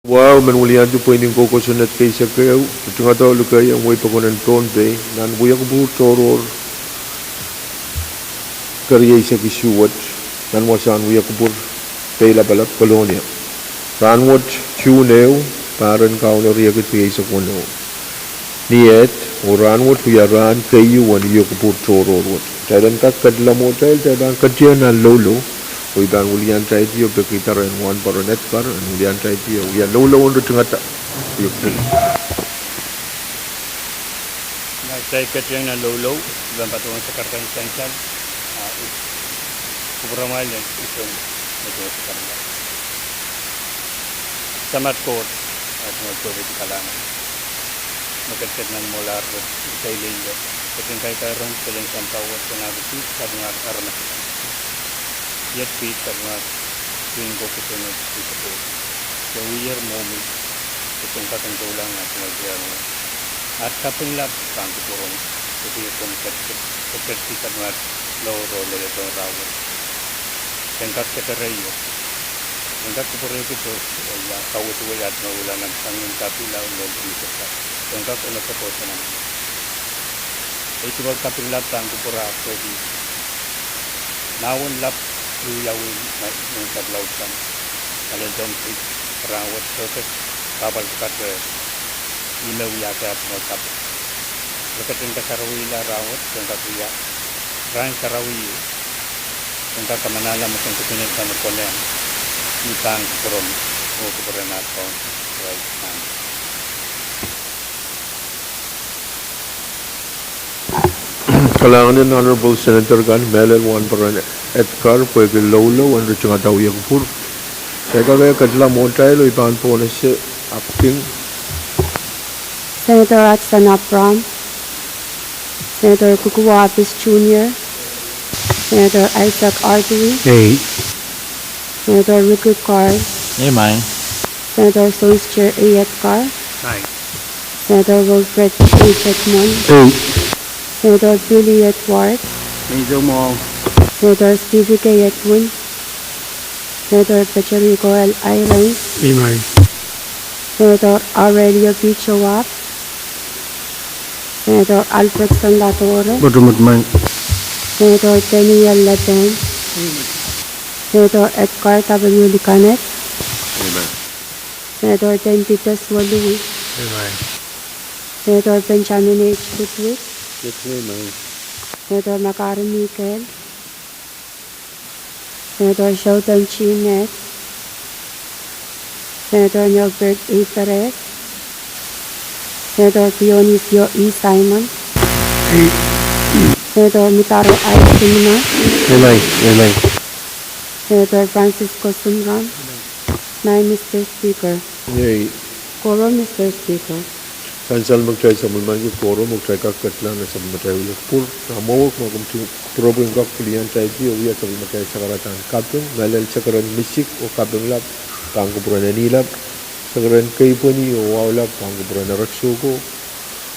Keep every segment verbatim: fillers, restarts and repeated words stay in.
Wahu men weliandi pweinen kou kosonned keisek ehu, ritingada oh likehiong wehi pokon en Pohnpei nan wiakupwur tohrohr kerieisek isuh wet, nan wasahn wiakupwur Peilapalap, Kolonia. Rahnwet June ehu, pahr en Kauno riekid rieisek weneu. Ni ede, oh rahnwet wia rahn keieu en wiakupwur tohrohr wet. Kitail en kak ketila mwohtail, kitail pahn ketieng nan loulou, oh I pahn weliandahiong pekida rehn Wahnpoaron Edgar en weliandahiong wia loulou en ritingada. Eri kitail ketieng nan loulou, I pahn patohwan sakarada sansal, ah, kupwuramwail en, I pahn patohwan sakarada. Samat Koht, ah, tungoal pwehki kalahngan me ketiket nan mwohlahr wet, I sail lelohng, ketin kaikairong, pil en sampah wet, en ahpw kiht sapwungamwail aramas akan. Iet kiht sapwungamwail, pwihn ko kosonned, I pil koasoia wiewia mwohmwi, pwe sen kak en doulahng nan tungoal tiahk wet. Aht kaping lap pahn kupwuromwi, pwe komw ketiket, ketiket sapwungamwail mour oh leledohng rahnwet. Sen kak sekerehiong, sen kak kupwurehki pwe, eh, ia, kawehwehki aht mour nan sang ni kaping lap, mehn Sises. Sen kak onopwoson. Ei tungoal kaping lap pahn kupwuromwi pwehki mahwen lap, luhia wei, ma, mensapwlau sang. Alehdohng kiht rahnwet, pwehki kahpwal pwukat reh, ih me wiahda aht tungoal kaping. Pwe ketin kasarawihala rahnwet, sen kak wia rahn sarawi, sen kak kamanahla me sen kosonned kan me konehng. I pahn kupwuromwi, oh kupwuren aht Kaun Krais. Amen. Kalahngan en Honorable Senator kan, mehlel Wahnpoaron Edgar, pwehki loulou en ritingada wiakupwur. Kitail kak ketila mwohtail oh I pahn pohnese acting. Senator Hudson Abraham, Senator Kukuwa Apis Junior, Senator Isaac Artui. Ei. Senator Ricky Carl. Ei, mai. Senator Sohns Jer A. Edgar. Ei. Senator Wilfred H. Edmund. Ei. Senator Billy Edward. Ei, soumwahu. Senator Stevie K. Edwin. Senator Federico L. Irons. Ei, mai. Senator Aurelio P. Joab. Senator Alfredson Ladore. Buttermint, mai. Senator Daniel Leben. Senator Edgar W. Liganet. Amen. Senator Ten Titus Welui. Amen. Senator Benjamin H. Ludwig. Yes, amen. Senator Makari Mikael. Senator Sheldon G. Ned. Senator Norbert A. Perez. Senator Dionisio E. Simon. Senator Mitaro I. Simina. Amen. Amen. Senator Francisco Sumram. Amen. Mai, Mister Speaker. Ei. Quorum, Mister Speaker. Sansal me kitail sapwellimaniki quorum, oh kitail kak ketila nan sapwellimatail wiakupwur. Nah mwowek, ma komw kupwuromwi, en kak pwiliandahr oh wia sapwellimatail sakaradahn kaping, mehlel sakaren misik oh kaping lap, pahn kupwuren eni lap, sakaren keipweni oh wahu lap, pahn kupwuren erek soko,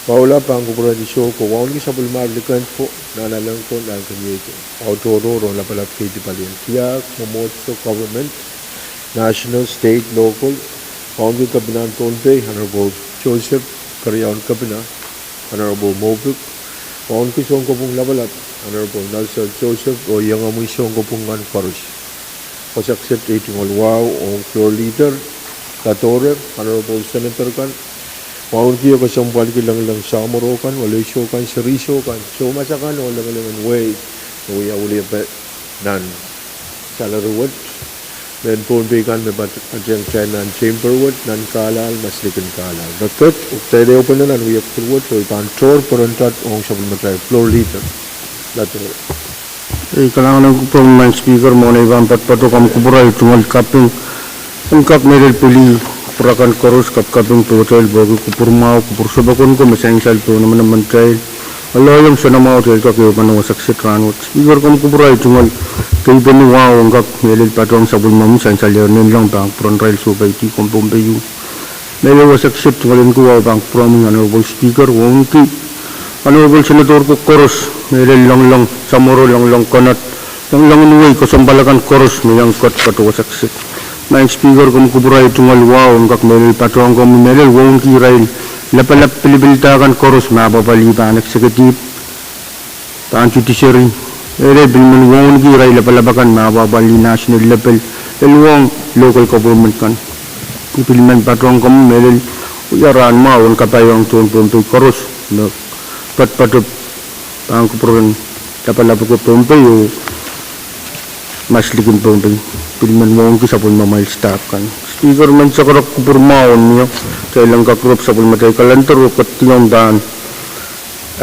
wahu lap, pahn kupwuren isoko. Wauneki sapwellimatail likend ko, nan aleng ko, nan keniei ko. Wahu tohrohr oh lapalap keidi palien tiahk, mwomwohdiso, government, national, state, local. Wauneki Kepina en Pohnpei, Honorable Joseph, keriaun Kepina, Honorable Moffitt. Wauneki Sounkopwung Lapalap, Honorable Nelson Joseph, oh iengomwi sounkopwung kan koaros. Wasa kiset ei tungoal wahu ong floor leader Ladore, Honorable Senator kan. Wauneki oh kesempwaliki lengleng samworo kan, weleisou kan, serihsou kan, soumas akan oh lengleng en wehi me wia weliepe nan salary wet. Mehn Pohnpei kan me pat-, patehng kitail nan chamber wet, nan Carlisle, maslikin Carlisle. Riket, oh kitail ehupene nan wiekpwul wet, oh I pahn tohr peren tet ong sapwellimatail floor leader. Ladore. Ei, kalahngan en kupwuromwi, Maing Speaker, mwohn ei pahn poatopoat, komw kupwuramwail tungoal kaping en kak mehlel pwili kupwur akan koaros, kapkaping pohtail pwehki kupwur mwahu, kupwur sohte pokon ko me sansal pohn emenemen kitail. Alohiong soanamwahu kitail kak ehupene wasa kiset rahnwet. Speaker, komw kupwuramwail tungoal keipweni wahu en kak mehlel patohng sapwellimomwi sansal ier, nanleng pahn kupwuren irail sohpeidi komw Pohnpei ieu. Mehlel wasa kiset tungoal enki wahu pahn kupwuromwi, Honorable Speaker, wauneki Honorable Senator ko koaros, mehlel lengleng samworo, lengleng konehng, lengleng en wehi, kesempwal akan koaros me iang ketiket oh wasa kiset. Maing Speaker, komw kupwur ahi tungoal wahu en kak mehlel patohwan komwi mehlel wauneki irail lapalap pilipilda kan koaros me apwapwalih pahn executive, pahn judiciary, mehlel pil men wauneki irail lapalap akan me apwapwalih national level, lel wong local government kan. I pil men patohwan komwi mehlel wia rahn mwahu en kapaiong tohn Pohnpei koaros me patpato pahn kupwuren lapalap ko Pohnpei oh mas likin Pohnpei. Pil men wauneki sapwellimamwail staff kan. Speaker, men sakarok kupwur mwahu en mie, kitail en kak rop sapwellimatail calendar oh ketiong pahn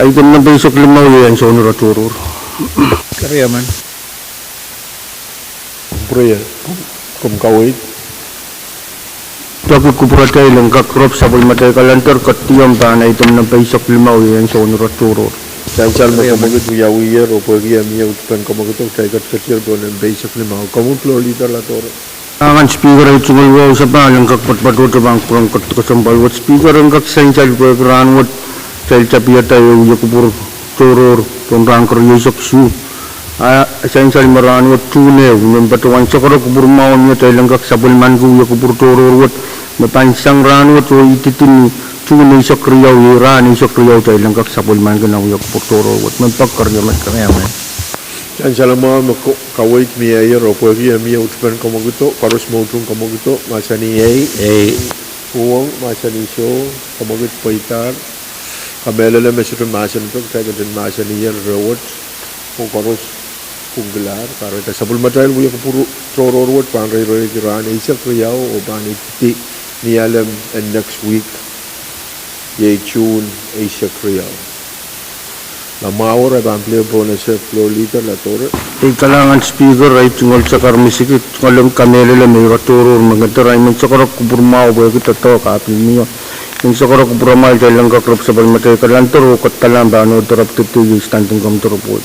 item nempe eisek limau, iei ansou en ire tohrohr. Koaros, komw kaweid. Pwehki kupwuratail en kak rop sapwellimatail calendar, ketiong pahn item nempe eisek limau, iei ansou en ire tohrohr. Sansal me komwokid wiawiher oh pwehki eh mie utupen komwokido, kitail ketiketier pohn nempe eisek limau. Komw floor leader, Latoro. Kalahngan Speaker, ahi tungoal wahu sapahl en kak patpatohdo pahn kupwuren ketikihong kesempwal wet. Speaker, en kak sansal pwehki rahn wet kitail tapihada ehu wie kupwur tohrohr pohn rahn keriaisek isuh. A sansal me rahn wet June ehu, I men patohwan sakarok kupwur mwahu en mie kitail en kak sapwellimaniki wie kupwur tohrohr wet me pahn sang rahn wet oh ididi ni June eisek riau, iei rahn eisek riau kitail en kak sapwellimaniki nan wie kupwur tohrohr wet. Mempe, koaros men. Sansal mwahu me kaweid mieier oh pwehki eh mie utupen komwokido, koaros me utung komwokido, mahsanih ei. Uhwong, mahsanih soh, komwokid pweidahr. Kamehlele me sohte mahsen pwuhk, kitail ketin mahsaniher ire wet oh koaros pwungkilahr. Kahrehda sapwellimatail wie kupwur tohrohr wet pahn reireidi rahn eisek riau oh pahn ididi Nialem en next week, iei June eisek riau. Ma mwahu, I pahn pil pohn ese floor leader, Latoro. Ei, kalahngan Speaker, ahi tungoal sakar misiki, tungoal en kamehlele me ire tohrohr me ngeder. I men sakarok kupwur mwahu pwehki doadoahk ahpw mie. I men sakarok kupwuramwail kitail en kak rop sapwellimatail calendar oh kadahlahng pahn order of the day, iei standing committee report.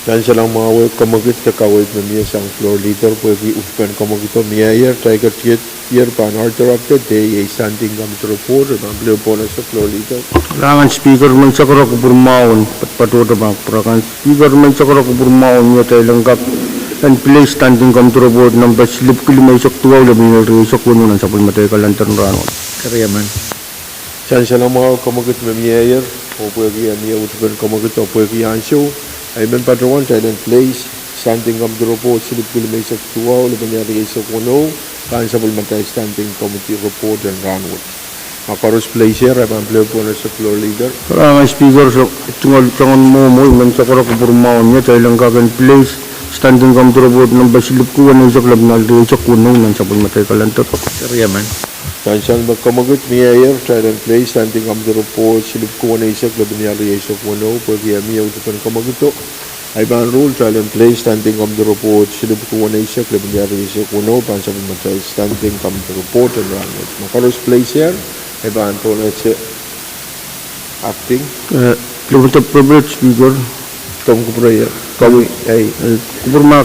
Sansal mwahu, komwokid, de kaweid me mie sang floor leader pwehki utupen komwokido. Mieier, kitail ketiketier pahn order of the day, iei standing committee report, I pahn pil pohn ese floor leader. Kalahngan Speaker, I men sakarok kupwur mwahu en patpatohdo pahn kupwur akan. Speaker, I men sakarok kupwur mwahu en mie kitail en kak en place standing committee report nempe silipwki limeisek duwau, lepin riau eisek weneu nan sapwellimatail calendar en rahn wet. Sansal mwahu, komwokid me mieier, oh pwehki eh mie utupen komwokido, pwehki ansou, I men patohwan kitail en place standing committee report silipwki limeisek duwau, lepin riau eisek weneu, pahn sapwellimatail standing committee report en rahn wet. Ma koaros place er, I pahn pil pohn ese floor leader. Kalahngan Speaker, soangen mwomwo, I men sakarok kupwur mwahu en mie kitail en kak en place standing committee report nempe silipwki weneisek, lepin riau eisek weneu nan sapwellimatail calendar. Sansal me komwokid, mieier, kitail en place standing committee report silipwki weneisek, lepin riau eisek weneu, pwehki eh mie utupen komwokido, I pahn rule kitail en place standing committee report silipwki weneisek, lepin riau eisek weneu, pahn sapwellimatail standing committee report en rahn wet. Ma koaros place er, I pahn pohn ese acting. Speaker, komw kupwuramwail.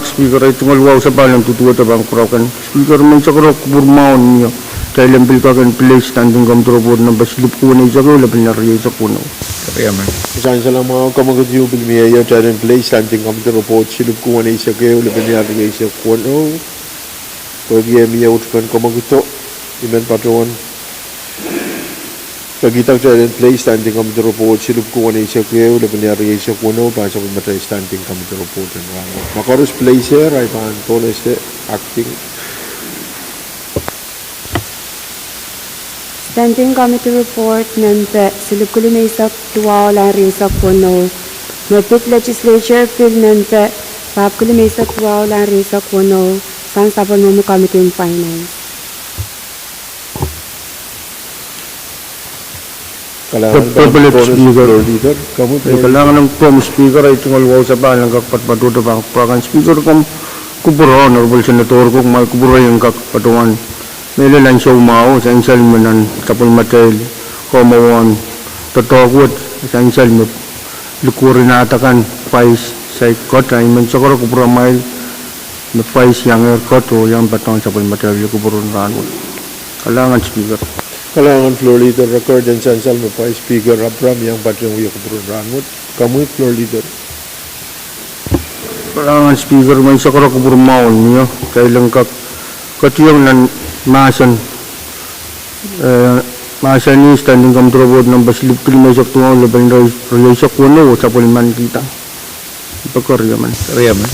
Speaker, ahi tungoal wahu sapahl en duduwehte pahn kupwur akan. Speaker, I men sakarok kupwur mwahu en mie kitail en pil kak en place standing committee report nempe silipwki weneisek ehu, lepin riau eisek weneu. Sansal mwahu, komwokid, pil mieier, kitail en place standing committee report silipwki weneisek ehu, lepin riau eisek weneu, pwehki eh mie utupen komwokido, I men patohwan pekihda kitail en place standing committee report silipwki weneisek ehu, lepin riau eisek weneu, pahn sapwellimatail standing committee report en rahn wet. Ma koaros place er, I pahn pohn ese acting. Standing committee report nempe silipwki limeisek duwau, line riau eisek weneu, me pid legislature bill nempe ripwiki limeisek duwau, line riau eisek weneu, pahn sapwellimomwi Committee on Finance. Kalahngan, Speaker. Kalahngan en komw Speaker, ahi tungoal wahu sapahl en kak patpatohdo pahn kupwur akan. Speaker, komw kupwur, Honorable Senator Orkok, kumwail kupwur en kak patohwan mehlel ansou mwahu, sansal me nan sapwellimatail komw wahn doadoahk wet, sansal me likwerih nahda kan pwais saik kot, I men sakarok kupwuramwail me pwais iangehr kot oh iang patohwan sapwellimatail wie kupwur en rahn wet. Kalahngan Speaker. Kalahngan floor leader. Record en sansal me pwais Speaker Abraham iang patohwan wie kupwur en rahn wet. Komwi floor leader. Kalahngan Speaker, I men sakarok kupwur mwahu en mie kitail en kak Ketiong nan mahsen, eh, mahsanih Standing Committee Report number silipwiki limeisek duwau, lepin rieisek weneu, oh sapwellimanikihda. Pekeriaman. Riaman.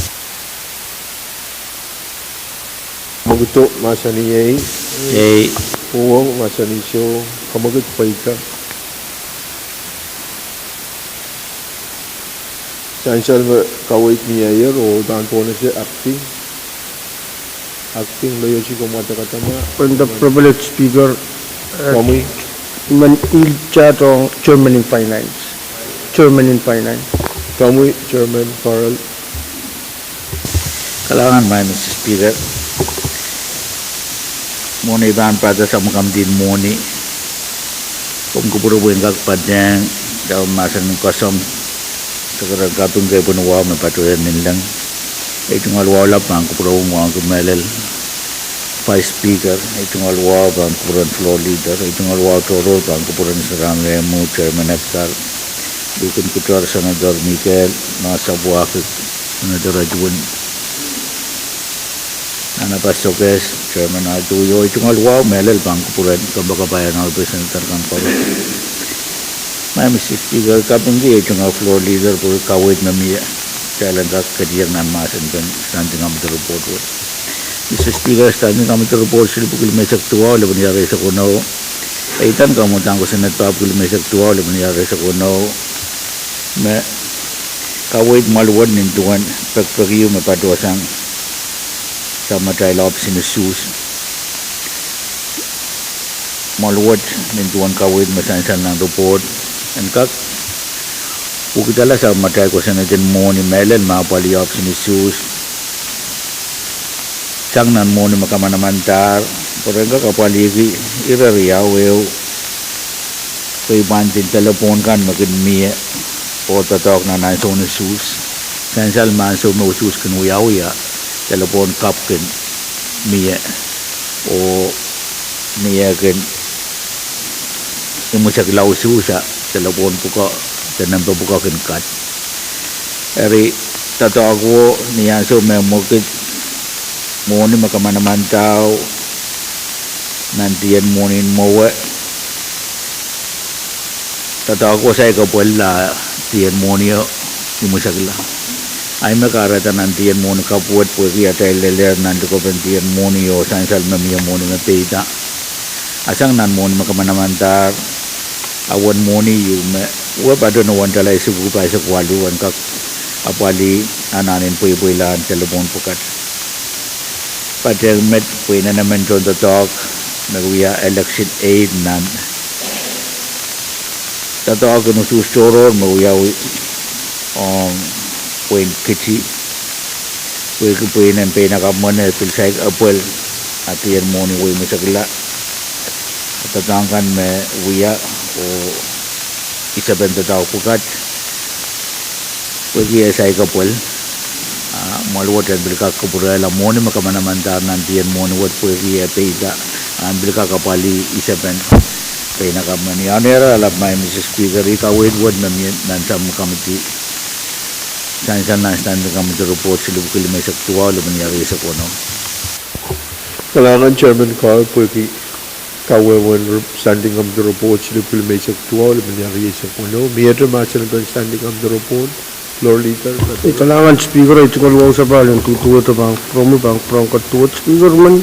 Kamwekido mahsanih ei. Ei. Uhwong mahsanih soh. Kamwekid pweida. Sansal me kaweid mieier oh pahn pohnese acting. Acting Leosi, komw wadek kadama. Pwehn the privilege speaker, eh, komwi. Imen il chat ong chairman in finance. Chairman in finance. Komwi chairman Carl. Kalahngan, Madam Speaker. Mwohni pahn pahda samwa kamdin mwohni. Komw kupwure pwehn kak patehng, dau mahsen kosong, sekeren kaping kei pwehn wahu me patohwan ninleng. Ei tungoal wahu lap pahn kupwure wahu ki mehlel. Vice Speaker, ei tungoal wahu pahn kupwuren floor leader, ei tungoal wahu tohrohr pahn kupwuren Sarawi Rehmu, Chairman Edgar, Likin Kutor, Senator Mikel, Mahsabu Akik, Senator Edwin, Nana Pastor Kes, Chairman Adu, oh ei tungoal wahu mehlel pahn kupwuren kompoakepahi en Honorable Senator kan koaros. Madam Speaker, kapingki ei tungoal floor leader pwe kaweid me mie, kitail en kak ketiong nan mahsen pen Standing Committee Report wet. Madam Speaker, Standing Committee Report silipwiki limeisek duwau, lepin rieisek weneu. Ei dan kamwodahng kosonned pahpwiki limeisek duwau, lepin rieisek weneu, me kaweid mwaluwet nin duwen pekipeki me patohsang samatail ohpis en usuhs. Mwaluwet nin duwen kaweid me sansal nan report en kak pwukidala samatail kosonned en mwohni mehlel me apwalih ohpis en usuhs sang nan mwohni me kamanamandahr, pwe ren kak apwalihki ire riau, ehu, pwe I pahn ndin delepwohn kan me kin mie oh doadoahk nan ansoun usuhs. Sansal me ansou me usuhs kin wiawia, delepwohn kapw kin mie, oh ni eh kin imwisekla usuhs, delepwohn pwukoa, de nempe pwukoa kin kat. Eri doadoahk wo ni ansou me mwekid mwohni me kamanamandahr nan dien mwohnin mwowe, doadoahk wo saik epwel a dien mwohnio imwisekla. Ahi me kahrehda nan dien mwohni kapw wet pwehki atail lelehr nan likopen dien mwohni oh sansal me mie mwohni me peida, a sang nan mwohni me kamanamandahr, a uwen mwohni ieu me we patohwan ndalahr isuh pahisek waluh en kak apwalih anahn en pweipweilahn delepwohn pwukat. Patehng met pwe inenen tohn doadoahk me wia election aid nan doadoahk en usuhs tohrohr me wiawi ong Pwein Kiti, pwehki pweinen peinakapw mwohni pil saik epwel a dien mwohni imwisekla. Doadoahk kan me wia oh isepen doadoahk pwukat pwehki e saik epwel, a mwaluwet en pil kak kupwurehla mwohni me kamanamandahr nan dien mwohni wet pwehki e peida, a en pil kak apwalih isepen peinakapw mwohni. Ahnehra lap, Madam Speaker, ih kaweid wet me mie nan sahm kamidi, sansal nan Standing Committee Report silipwiki limeisek duwau, lepin rieisek weneu. Kalahngan Chairman Carl pwehki kawehwehn Standing Committee Report silipwiki limeisek duwau, lepin rieisek weneu. Miehte mahsen pen Standing Committee Report, Floor Leader. Kalahngan Speaker, ei tungoal wahu sapahl en duduwehte pahn kupwuromwi, pahn kupwuromw kaduwet Speaker men.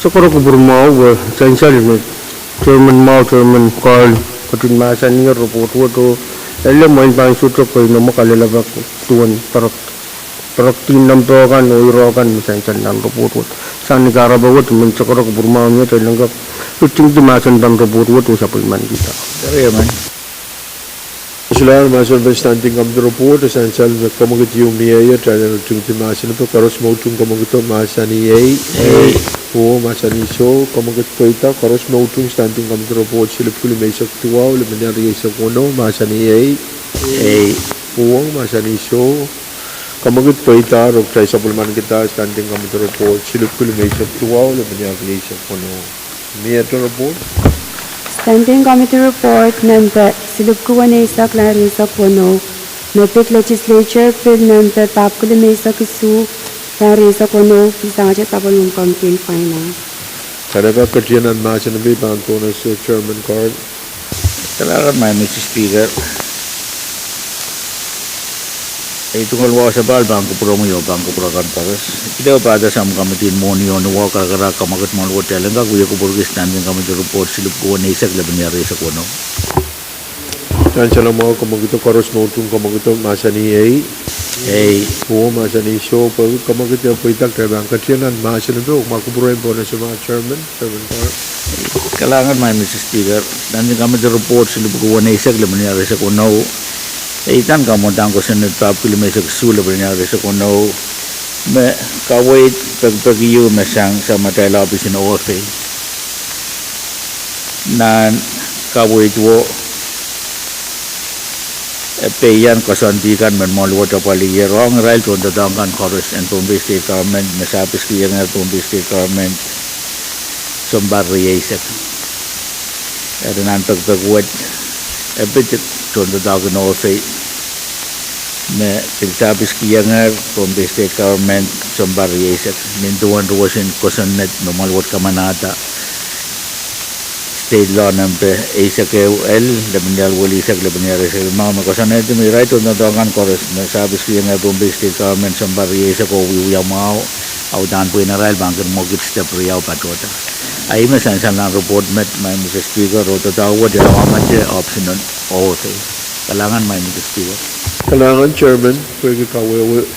Sakara kupwur mwahu, eh, sansal me Chairman mwahu, Chairman Carl, ketin mahsanier report wet oh ele mwein pahn sohte keinemwe kalelapak duwen parekdin nempe kan oh ire kan me sansal nan report wet. Sang ni kahrepe wet, I men sakara kupwur mwahu ni atail en kak ritingdi mahsen pahn report wet oh sapwellimanikihda. Eri emen. Solahr mahsen pen Standing Committee Report, sansal me kamwekid ieu mieier, kitail en ritingdi mahsen pwe koaros me utung kamwekido mahsanih ei. Ei. Oh mahsanih soh. Kamwekid pweida, koaros me utung Standing Committee Report silipwiki limeisek duwau, lepin rieisek weneu, mahsanih ei. Ei. Uhwong, mahsanih soh. Kamwekid pweida, oh kitail sapwellimanikihda Standing Committee Report silipwiki limeisek duwau, lepin rieisek weneu. Miehte report. Standing Committee Report nempe silipwiki weneisek, line rieisek weneu, me pid Legislature Bill nempe pahpwiki limeisek isuh, Sang rieisek weneu, pil sangete sapwellimomwi komiti en finance. Kalahngan, ketien nan mahsen en pei pahn pohnese Chairman Carl. Kalahngan, Madam Speaker. Ei tungoal wahu sapahl pahn kupwuromwi oh pahn kupwur akan koaros. Iei pahn dah sang komiti en mwohni oh ni wahu karakarahk kamwakid mwahl wet, kitail en kak wie kupwurki Standing Committee Report silip kuwen eisek, lepin iar rieisek weneu. Sansal mwahu, kamwakid koaros me utung kamwakid mahsanih ei. Ei. Uwen mahsanih soh, pwehki kamwakid e pweida, kitail pahn ketien nan mahsen en pei oh ma kupwuren pohnese ma Chairman, Chairman Carl. Kalahngan, Madam Speaker. Standing Committee Report silip kuwen eisek, lepin iar rieisek weneu. Ei, idan kamwadang kosonned pahpwiki limeisek isuh, lepin iar rieisek weneu, me kaweid pekipeki ieu me sang samatail ohpis en OFA. Nan kaweid wet, e peian koasoandi kan me mwoal wet apwalih ier ong irail tohndoadoahk kan koaros en Pohnpei State Government me sahpis kiheng Pohnpei State Government sounpar rieisek. Eri nan pekipek wet, e pid tohndoadoahk en OFA me pil sahpis kiheng Pohnpei State Government sounpar rieisek, nin duwen ruwesin kosonned me mwoal wet kamanahda State Law nempe eisek ehu L, lepin iar welihsek, lepin iar rieisek limau, me koasoanehdi me irail tohndoadoahk kan koaros me sahpis kiheng Pohnpei State Government sounpar rieisek oh wiewia mwahu, a udahn pwihn arail pahn kin mwekid step riau patohda. A ih me sansal nan report met, Madam Speaker, oh doadoahk wet e awa mete ohpis en OFA. Kalahngan, Madam Speaker. Kalahngan, Chairman, pwehki kawehwe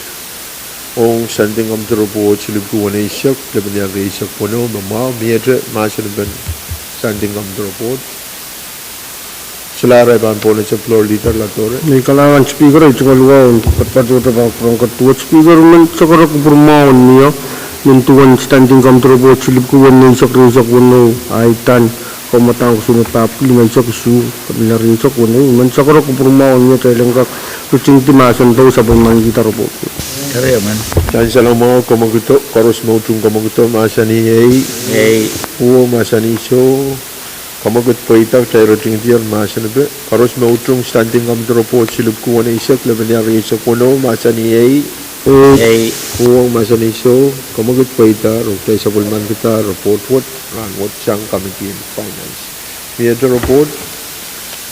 ong Standing Committee Report silip kuwen eisek, lepin iar rieisek weneu me mwahu. Miehte mahsen en pei Standing Committee Report. Solahr ahi pahn pohnese Floor Leader Ladore. Ei, kalahngan Speaker, ei tungoal wahu en patpatohte pahn kupwur ong kat duwet Speaker, I men sakara kupwur mwahu en mie nin duwen Standing Committee Report silip kuwen eisek, rieisek weneu, a idan kamwadang kosonned pahpwiki limeisek isuh, lepin iar rieisek weneu. I men sakara kupwur mwahu en mie, kitail en kak ritingdi mahsen pei oh sapwellimanikihda report. Sansal mwahu, kamwakid koaros me utung kamwakid mahsanih ei. Ei. Uwen mahsanih soh. Kamwakid pweida, kitail ritingdier mahsen en pei. Koaros me utung Standing Committee Report silip kuwen eisek, lepin iar rieisek weneu mahsanih ei. Ei. Uwen mahsanih soh. Kamwakid pweida, oh kitail sapwellimanikihda report wet, rahn wet sang Committee en Finance. Miehte report.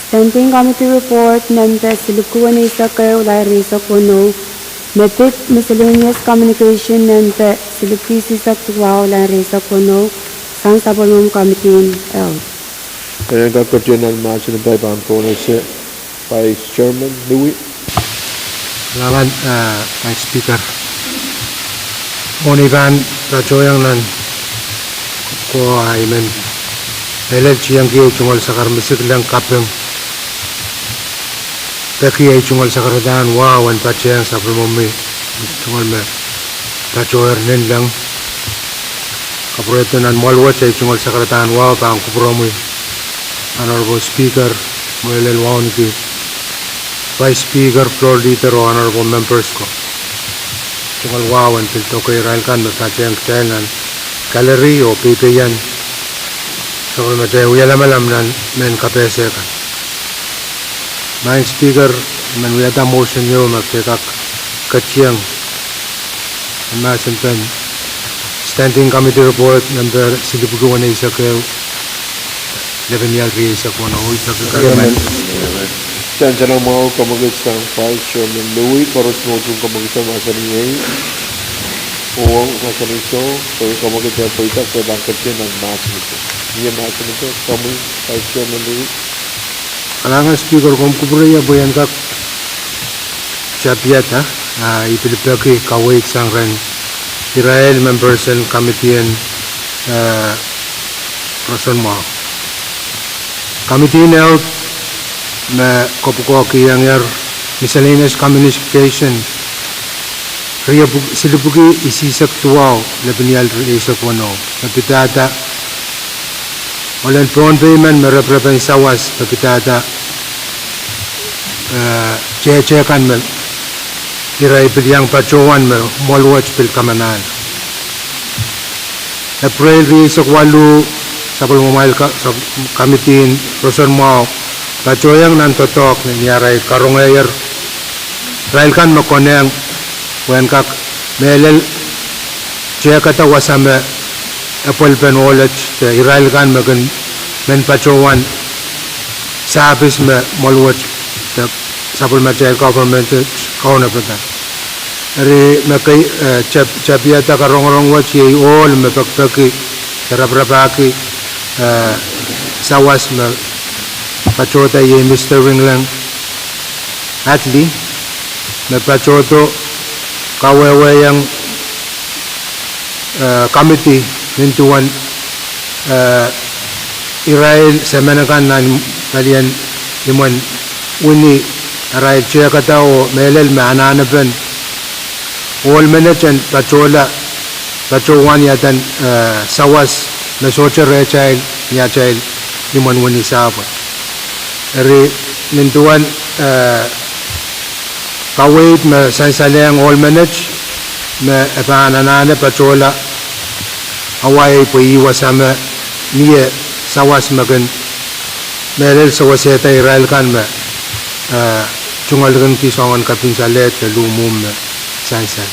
Standing Committee Report nempe silip kuwen eisek ehu, lain rieisek weneu, me pid Miscellaneous Communication nempe silip isuh eisek duwau, lain rieisek weneu, sang sapwellimomwi Committee en Health. E kak ketien nan mahsen en pei pahn pohnese Vice Chairman Louis. Kalahngan, eh, Vice Speaker. Mwohni pahn patohiong nan ko a I men mehlel kihengki ei tungoal sakar misikleng kaping, peki ei tungoal sakaradahn wahu en patehng sapwellimomwi tungoal me patohier nin leng. Kapwurehdi nan mwoal wet ei tungoal sakaradahn wahu pahn kupwuromwi, Honorable Speaker, mehlel wauneki Vice Speaker, Floor Leader oh Honorable Members ko. Tungoal wahu en pil doke irail kan me patehng kitail nan gallery oh peipeian sapwellimatail wialamalam nan mehn kapehse kan. Madam Speaker, I men wiahda motion ieu me kitail kak ketieng mahsen en pei Standing Committee Report nempe silip kuwen eisek ehu, lepin iar rieisek weneu. Sansal mwahu, kamwakid sang Vice Chairman Louis, koaros me utung kamwakid mahsanih ei. Uwen mahsanih soh, pwehki kamwakid e pweida, kitail pahn ketien nan mahsen en pei. Mie mahsen en pei, komwi Vice Chairman Louis. Kalahngan Speaker, komw kupwurei pwe I en kak tapiada, ah, I pil peki kaweid sang rehn irail members en Committee en, eh, Roson Mwahu. Committee en Health me kopwukoahkihong Miscellaneous Communication, riepwuki, silipwuki isuh eisek duwau, lepin iar rieisek weneu, me pidada ohl en Pohnpei men me reprepen sawas me pidada, eh, tehte kan me irail pil iang patohwan me mwoal wet pil kamanahla. Epreil rieisek waluh, sapwellimamwail ka-, sap-, Committee en Roson Mwahu patohiong nan doadoahk me ni arail karongehier irail kan me konehng pwehn kak mehlel tehkada wasa me epwelpen ohl wet de irail kan me kin men patohwan sahpis me mwoal wet de sapwellimatail government kaunopada. Eri me kei, eh, tep-, tapiada karongorong wet iei ohl me pekipeki de raparapahki, eh, sawas me patohda iei Mister Ringleng Atli, me patohdo kawehwehiong, eh, committee nin duwen, eh, irail semen akan nan palien imwen wini, arail tehkada oh mehlel me anahnepen ohl menet en patohla, patohwan iaden, eh, sawas me sohte rehtail ni atail imwen wini sahpw. Eri nin duwen, eh, kaweid me sansalehng ohl menet me e pahn anahne patohla awa ei pwe ih wasa me mie sawas me kin mehlel sewesehda irail kan me, eh, tungoalekinki soangen kepin salehd de luhmwuhm me sansal.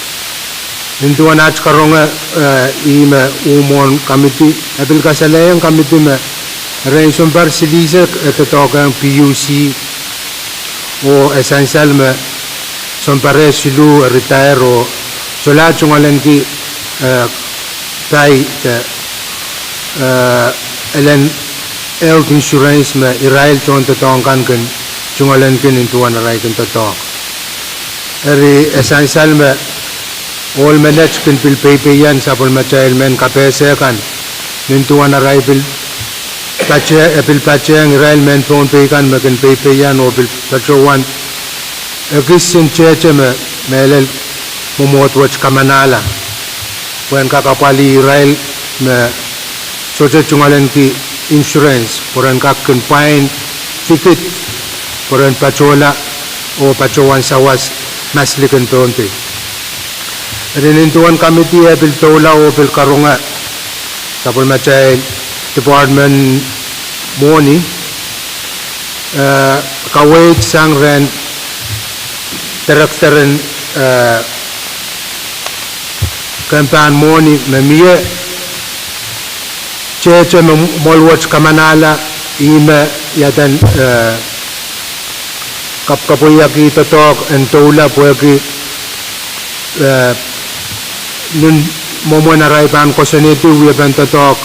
Nin duwen at karonge, eh, ih me uh mwohn committee, e pil kasalehiong committee me erein sounpar silihsek e doadoahkehng P U C oh e sansal me sounpar siluh e retire oh solahr tungoalenki, eh, pai de, eh, elen health insurance me irail tohndoadoahk kan kin tungoalenki nin duwen arail kin doadoahk. Eri e sansal me ohl menet kin pil peipeian sapwellimatail mehn kapehse kan nin duwen arail pil pate-, e pil patehng irail mehn Pohnpei kan me kin peipeian oh pil patohwan ekis en tehte me mehlel mwomwohd wet kamanahla pwehn kak apwalih irail me sohte tungoalenki insurance pwe ren kak kin pwain tikit pwe ren patohla oh patohwan sawas maslikin Pohnpei. Eri nin duwen committee e pil doula oh pil karonge sapwellimatail department mwohni, eh, kaweid sang rehn director en, eh, kempahn mwohni me mie tehte me mwoal wet kamanahla, ih me iaden, eh, kapwkapweiaki doadoahk en doula pwehki, eh, nin mwomwen arail pahn koasoanehdi wiepen doadoahk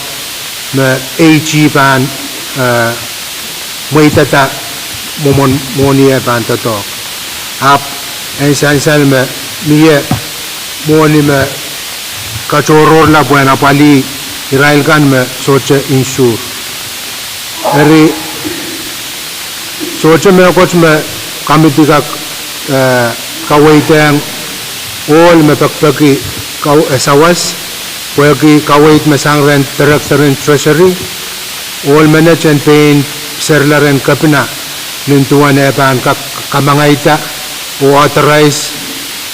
me AG pahn, eh, mweidada mwomwen mwohni e pahn doadoahk. Ahpw en sansal me mie mwohni me katohrohrla pwehn apwalih irail kan me sohte insure. Eri sohte mehkot me committee kak, eh, kaweidehng ohl me pekipeki kau-, eh, sawas, pwehki kaweid me sang rehn director en treasury, ohl menet en pein serla rehn kepina nin duwen e pahn kak kamangaida oh authorize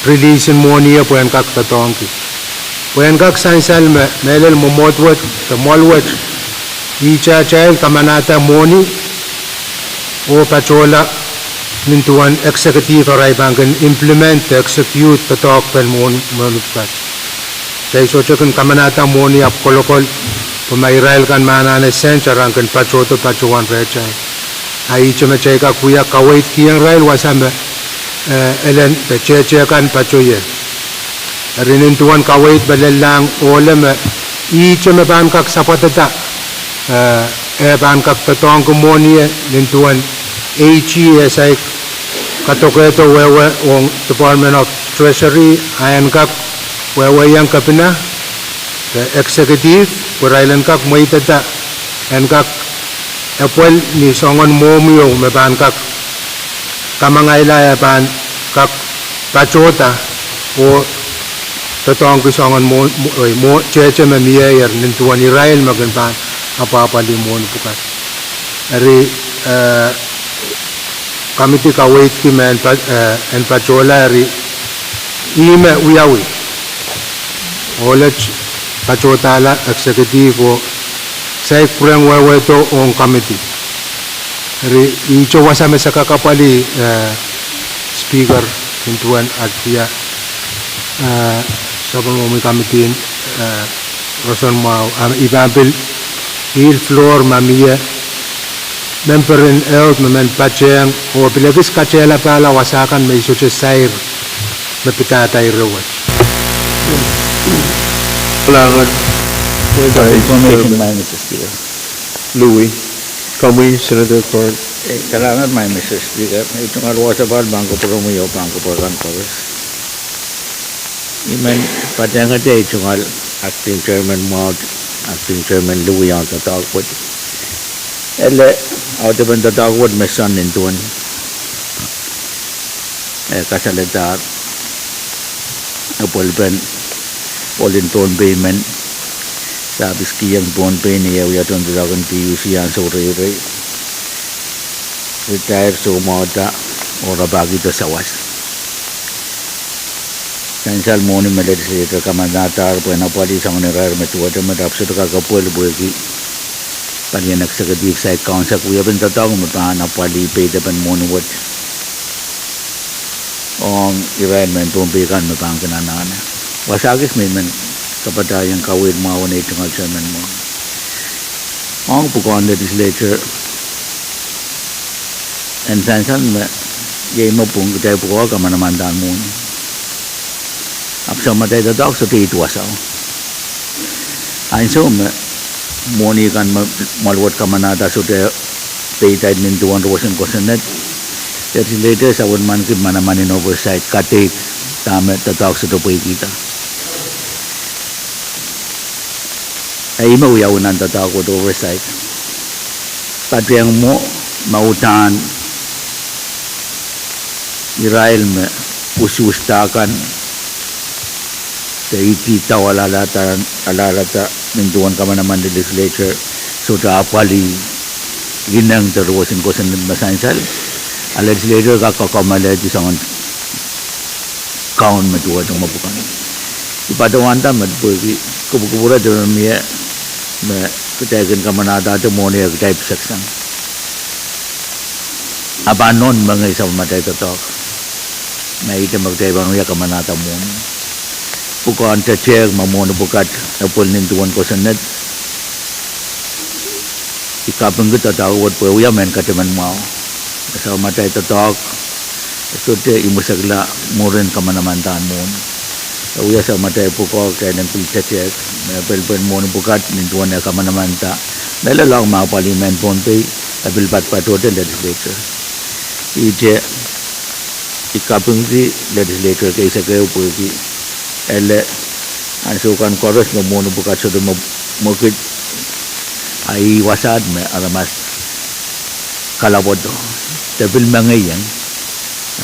release en mwohni e pwehn kak doadoahngki. Pwehn kak sansal me mehlel mwomwohd wet de mwoal wet ihte atail kamanahda mwohni oh patohla nin duwen executive arail pahn kin implement de execute doadoahk pen mwohn-, mwohni pwukat. Kitail sohte kin kamanahda mwohni ahpw kolokol, pwe ma irail kan me anahne sent a re kin patohdo patohwan rehtail. A ihte me kitail kak wia kaweidkihong irail wasa me, eh, elen de tehte kan patoh ie. Eri nin duwen kaweid me lellahng ohl me ihte me pahn kak sapwadada, eh, e pahn kak doadoahngki mwohni e nin duwen AG e saik kadokedo wehwe ong Department of Treasury a en kak wehweiong kepina de executive pwe irail en kak mweidada, en kak epwel ni soangen mwohmwi ieu me pahn kak kamangaila e pahn kak patohda oh doadoahngki soangen mwo-, mwo-, eh, mwo-, tehte me mieier nin duwen irail me kin pahn apwahpwalih mwohni pwukat. Eri, eh, committee kaweidki me en pa-, eh, en patohla eri ihme wiawi. Ohl et patohdahla executive oh saik pwurehng wehwehdo ong committee. Eri ihte wasa me se kak apwalih, eh, Speaker, nin duwen at wia, eh, sapwellimomwi committee en, eh, roson mwahu, ah, I pahn pil, ihl floor ma mie, member en eld me men patehng, oh pil ekis katehlapahla wasa kan me I sohte sair me pidada ire wet. Kalahngan. Information, Mister Speaker. Louis. Komwi, Senator Carl. Eh, kalahngan, Mister Speaker. I tungoal wasa pahn pahn kupwuromwi oh pahn kupwur kan koaros. I men patehngete, I tungoal Acting Chairman Mwahu, Acting Chairman Louis ong doadoahk wet. Ele, audepen doadoahk wet me soangen duwen, eh, kasalehdahr apwalipen ohl en Pohnpei men, se ahpw kihong Pohnpei ni eh wia tohn doadoahk en P U C ansou reirei. Ritair, soumwahda, oh rapahkihdo sawas. Sansal mwohni me legislator kamanadahr pwehn apwalih soangen irair me duwehte met, ahpw sohte kak apwalih pwehki palien executive side council wiepen doadoahk me pahn apwalih peidepen mwohni wet ong irail mehn Pohnpei kan me pahn kin anahne. Wasa kis me I men kapatahieng kaweid mwahu en ei tungoal chairman mwahu ong pwukoahn legislature en sansal me iei me pwung kitail pwukoa kamanamandan mwohni. Ahpw soh, ma atail doadoahk sohte ih wasao. Ansou me mwohni kan me mwahl wet kamanada sohte peidahr nin duwen roson kosonned, legislature sohte men kin manaman en oversight, kadeik dahme doadoahk sohte pweikihda. Ih me wiawi nan doadoahk wet, oversight. Patehng mwo me uhdahn irail me usuhsda kan de iti dawalahlahda, alahlahda nin duwen kamanaman legislature sohte apwalih ineng de roson kosonned me sansal, a legislature kak kakommoalehdi soangen kaun me duwehte mepwukan. I patohwanda me pwehki kupwukupwure de me mie me kitail kin kamanadahte mwohni eh kitail piseksang. A pahn nohn mengei sapwellimatail doadoahk me ihte me kitail pahn wia kamanada mwohni. Pwukoahn tetehk me mwohni pwukat e pwil nin duwen kosonned, I kapingki doadoahk wet pwe wia mehn kataman mwahu. Sapwellimatail doadoahk sohte imwisekla mwurin kamanamandahn mwohni. E wia sapwellimatail pwukoa kitail en pil tetehk me pwilpwil mwohni pwukat nin duwen eh kamanamanda. Mehlel ong me apwalih mehn Pohnpei, e pil patpatohte legislature. Ihte I kapingki legislature keisekeu pwehki ele ansou kan koaros me mwohni pwukat sohte me mwekid, a ih wasaht me aramas kalapwodo de pil mengeiong.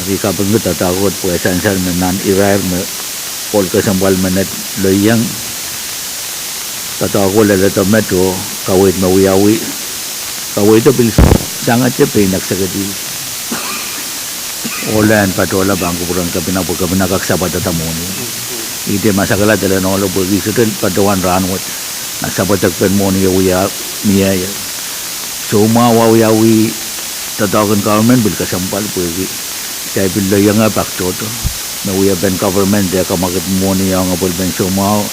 Ahpw I kapingki doadoahk wet pwe sansal me nan irair me ohl kesempwal menet loiong doadoahk wet, leledo met oh kaweid me wiawi, kaweido pil sangete pein executive. Ohlen patohla pahn kupwuren kepina pwe kepina kak sapwedada mwohni. Ihte masakala delen ohlo pwehki sohte patohwan rahnwet, a sapwedekpen mwohni e wia mie. Soumwahu wiawi doadoahk en government pil kesempwal pwehki kitail pil loiong pak tohto me wiepen government e kamwakid mwohni ong apwalipen soumwahu,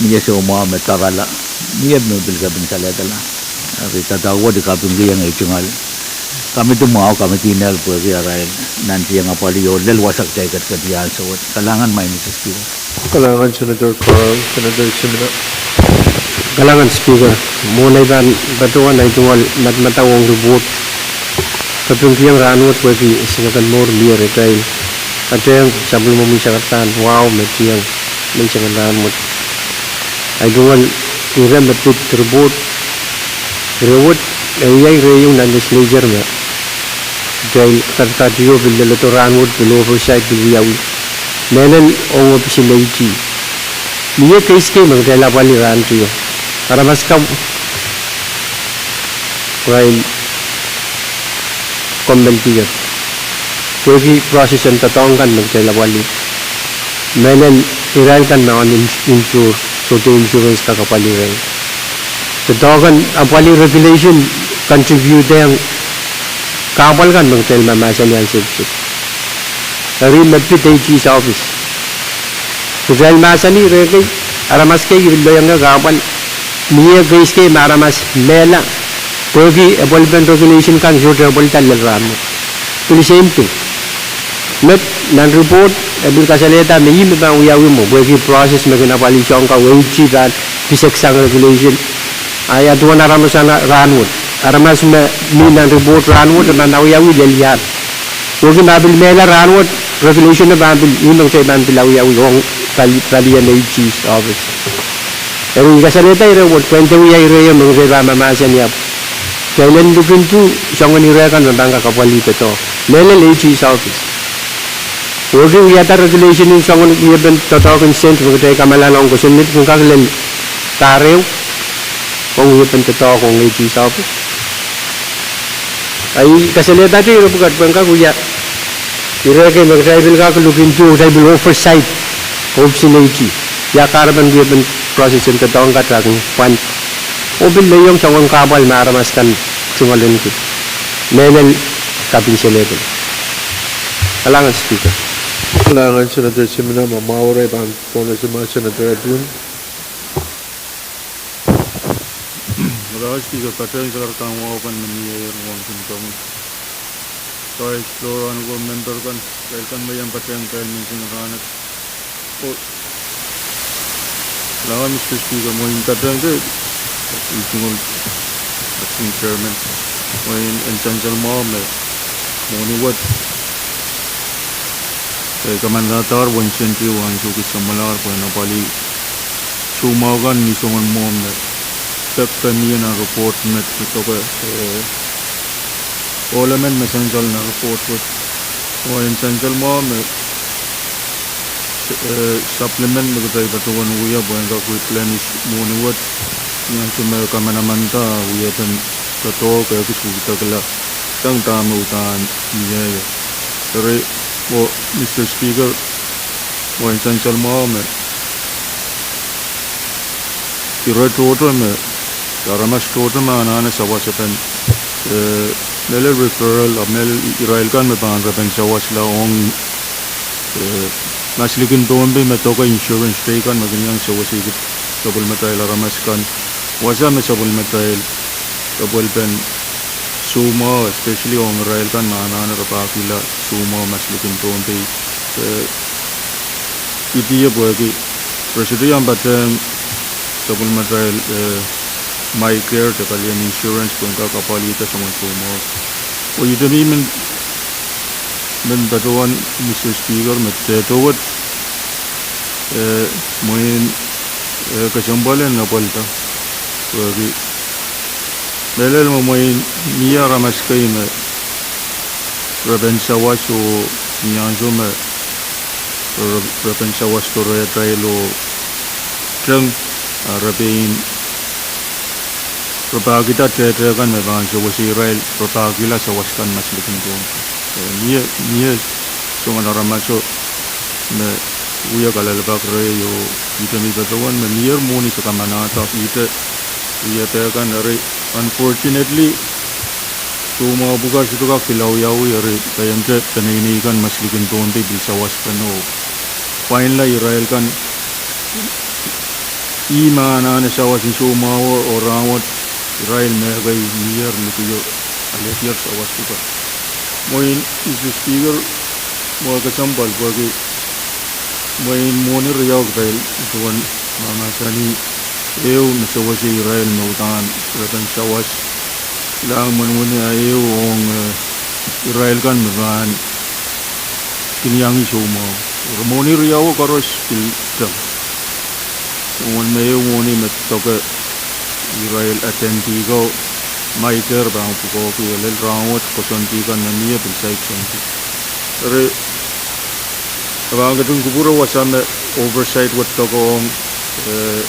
mie soumwahu me doarala, mie me pil kepin salehdala. Eri doadoahk wet I kapingkihong ei tungoal committee mwahu, committee nel pwehki arail nantihong apwalih oh lel wasa kitail ketiketiong ansou wet. Kalahngan, Mister Speaker. Kalahngan Senator Carl, Senator Simina. Kalahngan Speaker, mwohn ei pahn patohwan ei tungoal madamadau ong report, kapingkihong rahnwet pwehki esingek en mour mie rehtail patehng sapwellimomwi sangardahn wahu me tiong menseng en rahnwet. Ei tungoal ire me pid report, ire wet e wia ire ieu nan legislature me kitail kadkadeo pil leledo rahnwet pil oversight pil wiawi. Mehlel ong ohpis en AG, mie case kei me kitail apwalih rahn teio. Aramas kan irail kommoaldi pwehki process en doadoahk kan me kitail apwalih. Mehlel irail kan me on ins-, insure, sohte insurance kak apwalih irail. Doadoahk kan apwalih regulation contribute ong kahpwal kan me kitail mahmahsanih ansou kiset. Eri me pid AG's office, kitail mahsanih rehkei Aramas kei I pil lelohng kahpwal, mie case kei me aramas mehla pwehki epwelpen regulation kan sohte epwelda lel rahnwet. Pil same thing. Met nan report e pil kasalehda me ih me pahn wiawi mwo pwehki process me kin apwalih soang kan, A G pahn piseksang regulation. A ia duwen aramas rahnwet? Aramas me mi nan report rahnwet e pahn awiawi lel iar? Pwehki ma pil mehla rahnwet, regulation e pahn pil, ih me kitail pahn pil awiawi ong pali, palien A G's office. Eri I kasalehda ire wet pwehn de wia ire me kitail pahn mahmahsen ia, kitail en look into soangen ire kan me pahn kak apwalih doadoahk. Mehlel A G's office. Pwehki wiahda regulation en soangen wiepen doadoahk en sent me kitail kamalalohng kosonned kin kak lel pahr ehu ong wiepen doadoahk ong A G's office. A I kasalehda ire pwukat pwehn kak wia ire kei me kitail pil kak look into, kitail pil oversight ohpis en A G. Ia kahrepen wiepen process en doadoahk kan, pwand, oh pil lelohng soangen kahpwal me aramas kan tungoalenki. Mehlel kapinselehpel. Kalahngan Speaker. Kalahngan Senator Simina. Ma mwahu reh pahn pwonese ma Senator Edwin. Kalahngan Speaker, patehng sarawi kan, wahu kan me mie rong kin kong. Kais, Flora, honorable member kan, kitail kan me iang patehng kitail menseng rahnwet. Oh, kalahngan Mister Speaker, mwein patehng de, I tungoal Acting Chairman, mwein en sansal mwahu me mwohni wet e kamandadahr wensenti wahnsou kis samwalahr pwehn apwalih soumwahu kan ni soangen mwo me pek pahn mie nan report met me doke, eh, ohl emen me sansal nan report wet. Oh en sansal mwahu me, eh, supplement me kitail patohwan wia pwehn kak replenish mwohni wet, ni ansou me kamanamanda wiepen doadoahk e kisuhdekla sang dahme uhdahn mie. Eri, oh Mister Speaker, oh en sansal mwahu me ire tohto me, aramas tohto me anahne sawasepen, eh, mehlel referral, ah, mehlel irail kan me pahn repen sawasla ong, eh, maslikin Pohnpei me doke insurance teikan me kin iang sewesei sapwellimatail aramas kan, wasa me sapwellimatail, sapwellimen soumwahu, especially ong irail kan me anahne rapahkihla soumwahu maslikin Pohnpei, eh, idie pwehki re sohte iang patehng sapwellimatail, eh, MyCare de palien insurance pwehn kak apwalihda soangen soumwahu. Oh ihte me I men, men patohwan Mister Speaker me dehde wet, eh, mwein, eh, kesempwal en apwalihda, pwehki mehlel me mwein mie aramas kei me repen sawas oh ni ansou me re, repen sawas doarehtail oh teng, ah, re pein rapahkihda dehde kan me pahn sewese irail rapahkihla sawas kan maslikin Pohnpei. Eh, mie, mie soangen aramaso me wia kalelapak rehi oh ihte me I patohwan me mier mwohni se kamanahda, ihte wiepe kan eri, unfortunately, soumwahu pwukat sohte kak pil awiawi eri paiamte peneinei kan maslikin Pohnpei pil sawaspene oh pwainla irail kan, ih me anahne sawas en soumwahu oh rahnwet irail me kei mier likio alehdier sawas pwukat. Mwein Mister Speaker, mwo kesempwal pwehki mwein mwohni riau kitail duwen mahmahsanih ehu me sewese irail me uhdahn repen sawas, kilang mwohni a ehu ong, eh, irail kan me pahn kin iang soumwahu. Mwohni riau koaros pil teng. Duwen me ehu mwohni me doke irail attendee ko, MyCare pahn pwukoahki lel rahnwet, koasoandi kan me mie pil saik soandi. Eri, e pahn ketin kupwure wasa me oversight wet doke ong, eh,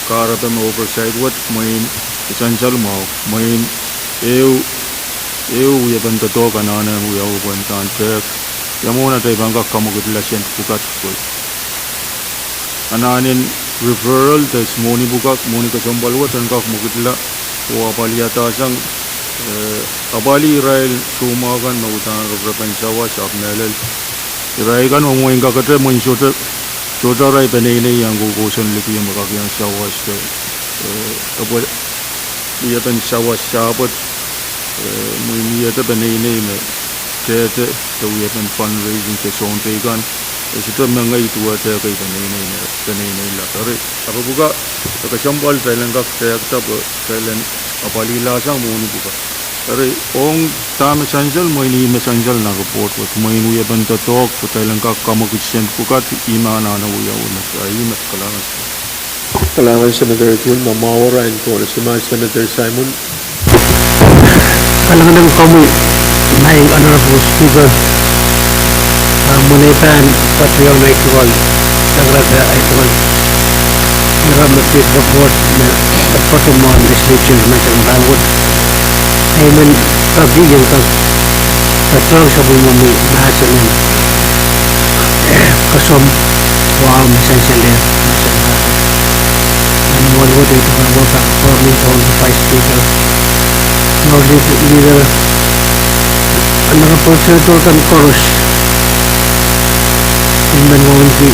kahrepe me oversight wet, mwein e sansal mwahu, mwein ehu, ehu wiepen doadoahk anahne wiawi pwehn uhdahn tehk, ia mwomwen atail pahn kak kamwekidla sent pwukat pwe anahnen referral de mwohni pwukat, mwohni kesempwal wet en kak mwekidla oh apwaliada sang, eh, apwalih irail soumwahu kan me uhdahn re, repen sawas ahpw mehlel irail kan me mwein kakete, mwein sohte Sohte arail peneinei iang koukouson liki me kak iang sawas de, eh, epwe, wiepen sawas sapwet, eh, mwein wiahda peneinei me tehte, de wiepen fundraising de soun teikan, e sohte mengei duwehte ekei peneinei me peneinei lap. Eri, ahpw pwuka, e kesempwal kitail en kak tehkada pwe kitail en apwalihlasang mwohni pwuka. Eri, ong dahme sansal, mwein ih me sansal nan report wet, mwein wiepen doadoahk, pwe kitail en kak kamwekid sent pwukat, ih me anahne wiawi met, ah, ih me kalahngan. Kalahngan Senator Ginny, ma mwahu arail kohla, Senator Simon. Kalahngan komwi, Madam Honorable Speaker. Ah, mwein I pahn patohwan ahi tungoal, sakarada ahi tungoal ire me pid report me patohwan legislature me sang rahnwet. I men peki ien kak patohwan sapwellimomwi mahsen en kesempwal wau me sansal ie mahsen en mahsen. Nan mwohn wet I patohwan peki Vice Speaker, Minority Leader, Honorable Senator kan koaros, I men wauneki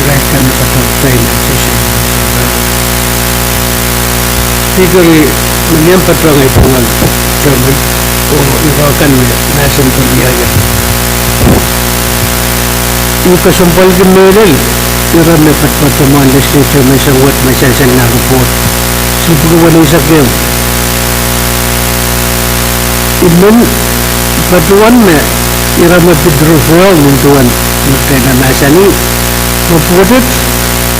irail kan me patohwan pei nan session. Speaker, I men patohwan ahi tungoal chairman, oh ire kan me mahsen pil wiahiong. I kesempwalki mehlel ire me patohwan legislature me sang wet me sansal nan report. Sounpwuki weneisek ehu. I men patohwan me ire me pid referral nin duwen me pehn mahsanih, report et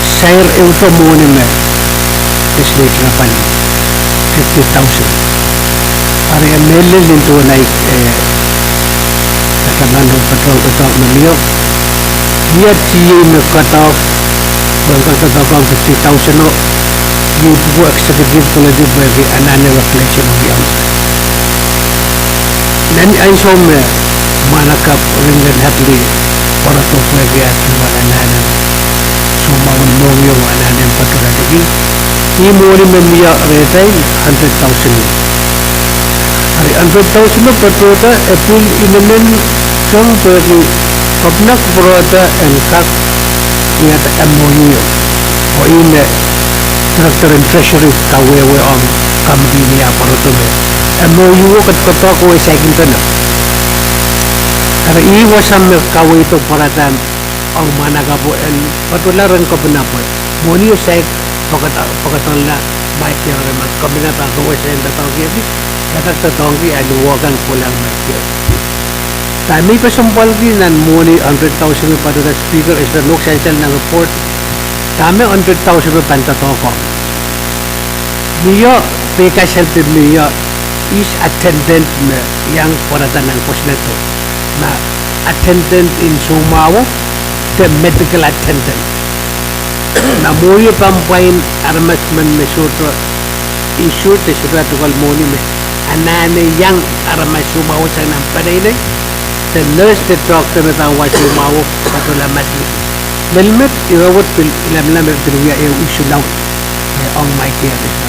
sair ehute mwohni me legislature pahn fifty thousand. Eri e mehlel nin duwen ahi, eh, kataman oh patohwan doadoahk me mie. Ia tia me cut off, pwe kak doadoahk fifty thousand o, iei pwuko executive kolledi pwehki anahne replace-i me wiawi. Nan ansou me mwahnakapw Ringan Hadley pwarodo pwehki ah tungoal anahne soumwahu en mohngiong anahne patohwan liki, ih mwohni me mie rehtail hundred thousand. Eri hundred thousand o patohda e pil inenen tong pwehki kepina pwuroda en kak wiahda M O U, oh ih me Director en Treasury kawehwe ong committee ni ah pwarodo me M O U o ketiket ko e saikinte pene. Eri ih wasa me kaweido pwarada ong mwahnakapwo en patohla rehn kepina pwe mwohni o saik poked-, pokedongla Mike Kerr, ma kepina pahn kawehwe sent doadoahngki, e kak doadoahngki ah luhk kan kohla Mike Kerr. Dahme I kesempwalki nan mwohni hundred thousand me patohda Speaker, e sohte nohk sansal nan report, dahme hundred thousand me pahn doadoahk ong. Mie, pei kasalehda mie, is attendant me iang pwarada nan kosonnedo. Ma attendant en soumwahu, de medical attendant. Ma mwohni o pahn pwain aramas men me sohte insured, de sohte tungoal mwohni me anahne iang aramas soumwahu sang nan peneinei, de nurse de doctor me pahn wa soumwahu patohla maternity. Lel met ire wet pil lamalam e pil wia ehu issue laud, eh, ong Mike Kerr.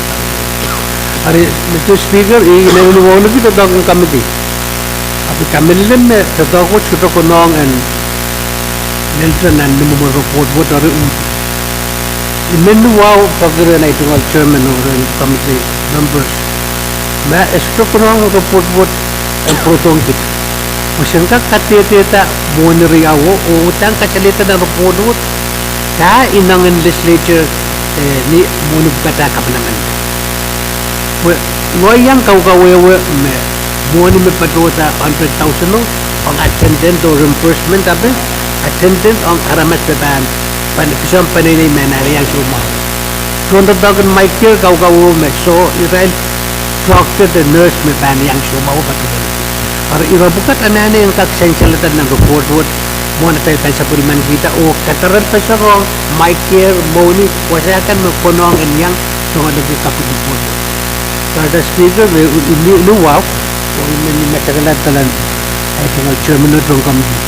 Eri, Mister Speaker, I inenen wauneki doadoahk en committee. Ahpw I kamehlele me doadoahk wet sohte konehng en lel nan ni mwomwen report wet eri uhdi. I men wahu peki rehn ahi tungoal chairman oh rehn committee members me e sohte konehng report wet en pwurodohng kit. Pwe sen kak kadehdehda mwohni riau o, oh udahn kasalehda nan report wet, dahme inengen legislature, eh, ni mwohni pwukat ah kapenaman. Pwe ngehi iang kaukawehwe me mwohni me patohda hundred thousand o, ong attendant oh reimbursement ape, attendant ong aramas me pahn, pahn pison peneinei me anahne iang soumwahu. Tohndoadoahk en Mike Kerr kaukawehwe me soh irail doctor de nurse me pahn iang soumwahu patohla. Eri ire pwukat anahne en kak sansalada nan report wet, mwohn atail pahn sapwellimanikihda oh kadaradahn patohla ong Mike Kerr mwohni wasa kan me konehng en iang tungoaliki kapit report wet. Mister Speaker, me I, I, I men wahu, oh I men masakalahda nan ahi tungoal chairman oh rehn committee.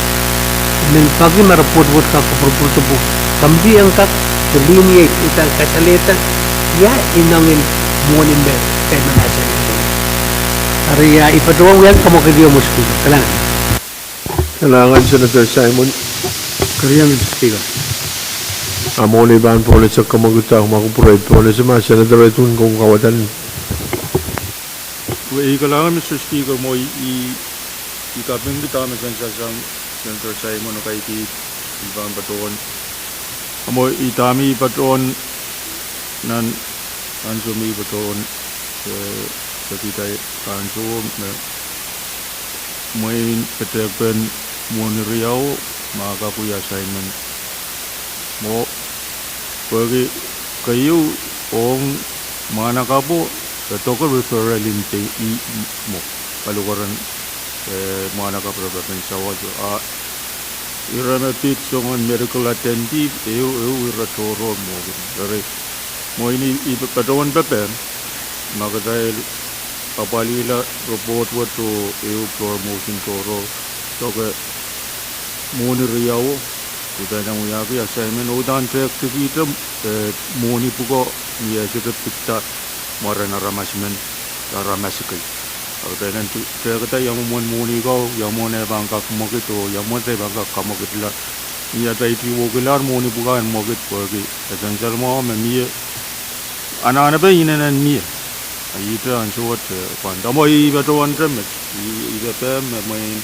I men peki me report wet kak pwuropwurdohng committee en kak delineate, udahn kasalehda ia inengen mwohni me pahn mahsanih. Eri ia I patohwan wiahki kamwakelei, Mister Speaker. Kalahngan. Kalahngan Senator Simon. Keriau Mister Speaker. A mwohn ei pahn pohnese kamwekid, ma kupwure pohnese ma Senator Edwin komw kawadahn. Ei kalahngan Mister Speaker, mwo i, i, i kapingki dahme sansal sang Senator Simon o kaidehn, i pahn patohwan. A mwo i dahme i patohwan nan, ansou me i patohwan, eh, peki dahme ansou me mwein petehkpen mwohni riau, ma kak wia assignment. Mwo, pwehki keieu ong mwahnakapwo, e doke referral en te i mwo, paliwaren, eh, mwahnakapwo, referral en sawas. A ire me pid soangen medical attendee, ehu, ehu ire tohrohr mwo kin. Eri, mwo i, i patohwan pepehm, ma kitail apwalihla report wet oh ehu floor motion tohrohr, doke mwohni riau, udahn wiahki assignment, udahn tehk tikihte, eh, mwohni pwuko, ni e sohte pidada mwaren aramas men, aramas kei. Ahpw udahn te-, tehkada ia mwomwen mwohni ko, ia mwomwen e pahn kak mwekid oh ia mwomwen e pahn kak kamwekidla. Ni atail tihwokihla mwohni pwuko en mwekid pwehki e sansal mwahu me mie anahnepe inenen mie. A ihte ansou wet, eh, pwand. A mwo i patohwan te met, i, i pepehm me mwein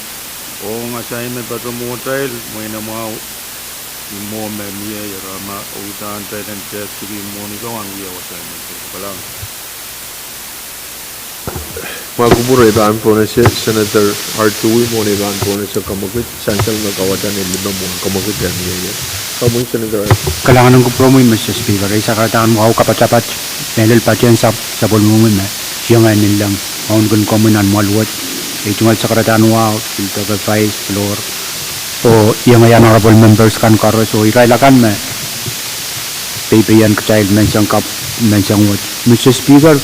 ong assignment patohwan mwohtail, mwein e mwahu, i mwo me mie ira ma udahn kitail en tehk tiki mwohni ko en wia assignment. Kalahngan. Ma kupwure pahn pohnese, Senator Artui, mwohn ei pahn pohnese kamwekid, sansal me kawadahn en lime mwohn kamwekid en mie. Komwi Senator Artui. Kalahngan en kupwuromwi Mister Speaker, ei sakaradahn wahu kapatapat, mehlel patehng sap-, sapwellimomwi me iang ahi lelehng, wauneki komwi nan mwoahl wet, ei tungoal sakaradahn wahu, pil doke vice, floor, oh iang ahi honorable members kan koaros, oh irail akan me peipeian kitail menseng kap-, menseng wet. Mister Speaker,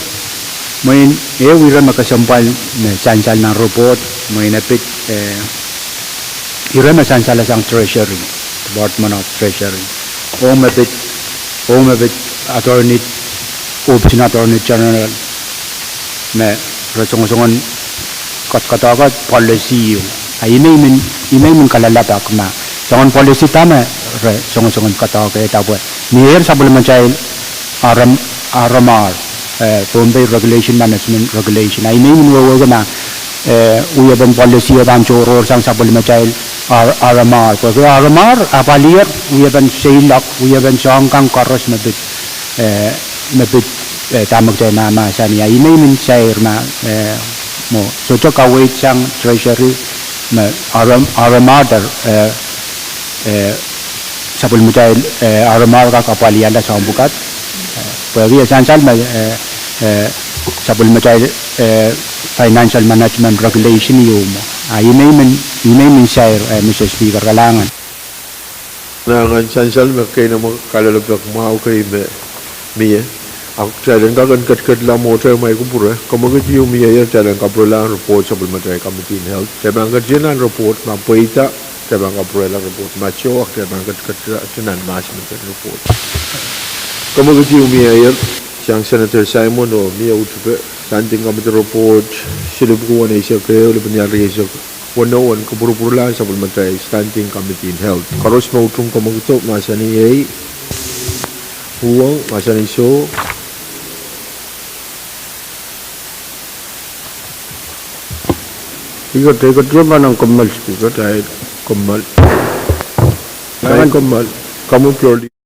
mwein ehu ire me kesempwal me sansal nan report, mwein e pid, eh, ire me sansal sang Treasury, Department of Treasury. Oh me pid, oh me pid Attorney, Ohpisin Attorney General, me re songosongen kadarodo policy ieu. A i me i men, i me i men kalelapak ma soangen policy da me re songosongen kadoadoahkihda pwe mie sapwellimatail R M, R M R, eh, Pohnpei Regulation Management Regulation. A i me i men wehwehki ma, eh, wiepen policy e pahn tohrohr sang sapwellimatail R-, R M R. Pwehki R M R, apwalih wiepen seiloak, wiepen soahng kan koaros me pid, eh, me pid, eh, dahme kitail mahmahsanih. A i me i men sair ma, eh, mwo sohte kaweid sang Treasury me R M, R M R, eh, eh, sapwellimatail, eh, R M R kak apwalihala soahng pwukat. Eh, pwehki e sansal me, eh, eh, sapwellimatail, eh, Financial Management Regulation ieu mwo. A i me i men, i me i men sair, eh, Mister Speaker, kalahngan. Kalahngan, sansal me keinemwe kalelapak mwahu kei me mie. Ahpw kitail en kak en ketiket la mwohtail ma kupwure. Kamwekid ieu mieier, kitail en kapwurelahng report sapwellimatail Committee on Health. Kitail pahn ketiket nan report ma pweida, kitail pahn kapwurehla report ma soh, ahpw kitail pahn ketiket nan mahs me kin report. Kamwekid ieu mieier, sang Senator Simon oh mie uhtipe, Standing Committee Report, silipwuku weneisek ehu, lipwen rieisek weneu, en kupwurupwurlahng sapwellimatail Standing Committee on Health. Koaros me utung kamwekido, mahsanih ei. Uhwong, mahsanih soh. Speaker, kitail ketiket pahn kommoal, Speaker, kitail kommoal. Kitail kommoal. Komwi Floor Leader.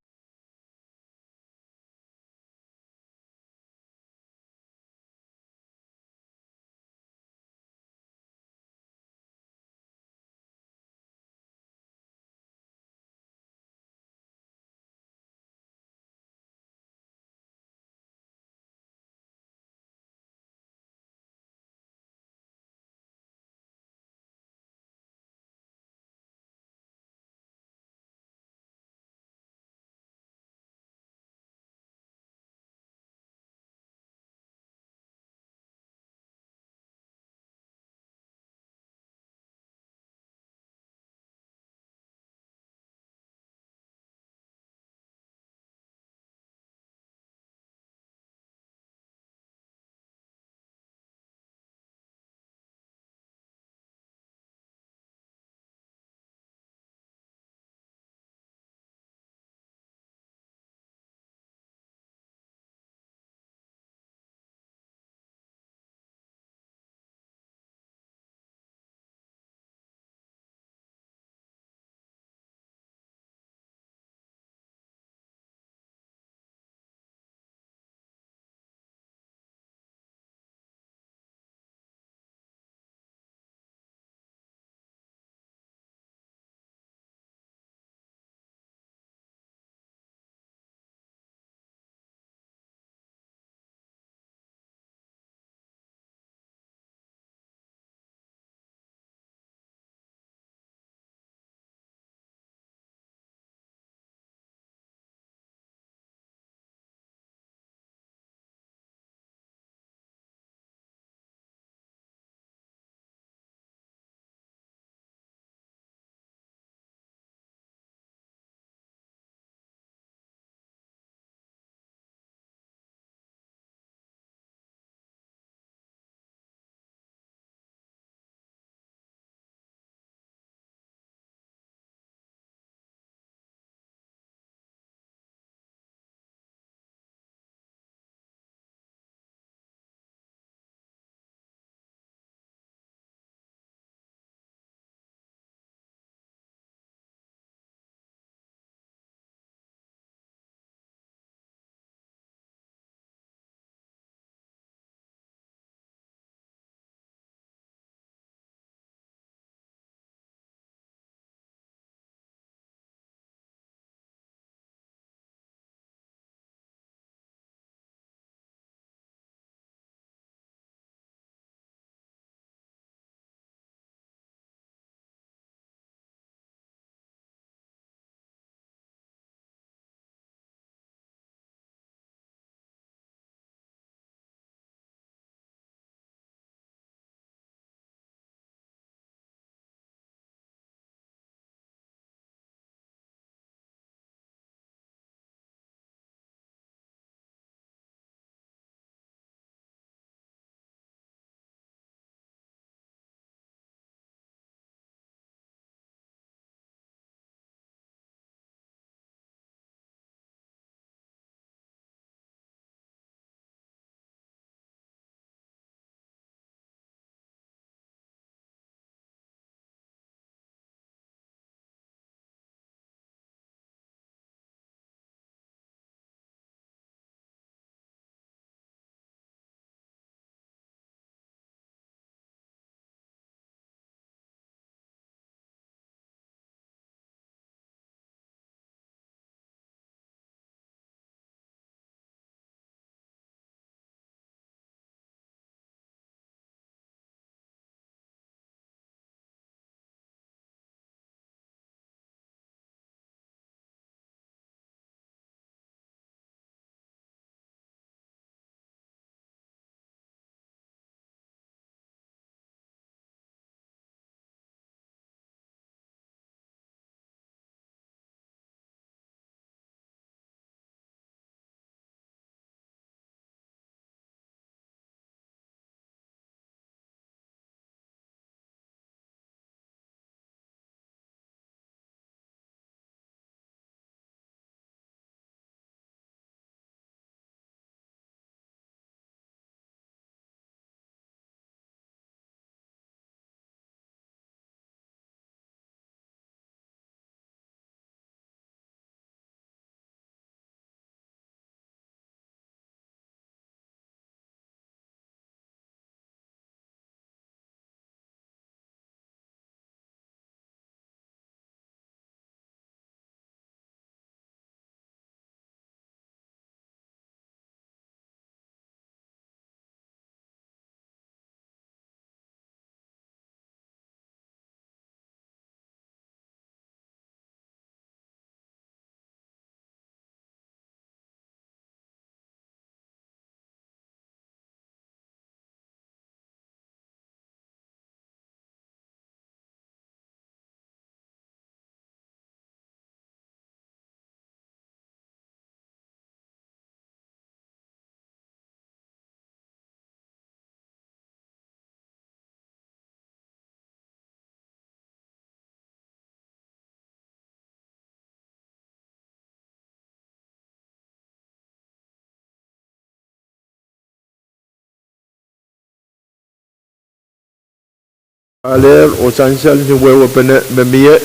Alehr oh sansal ni wehwehpene me mie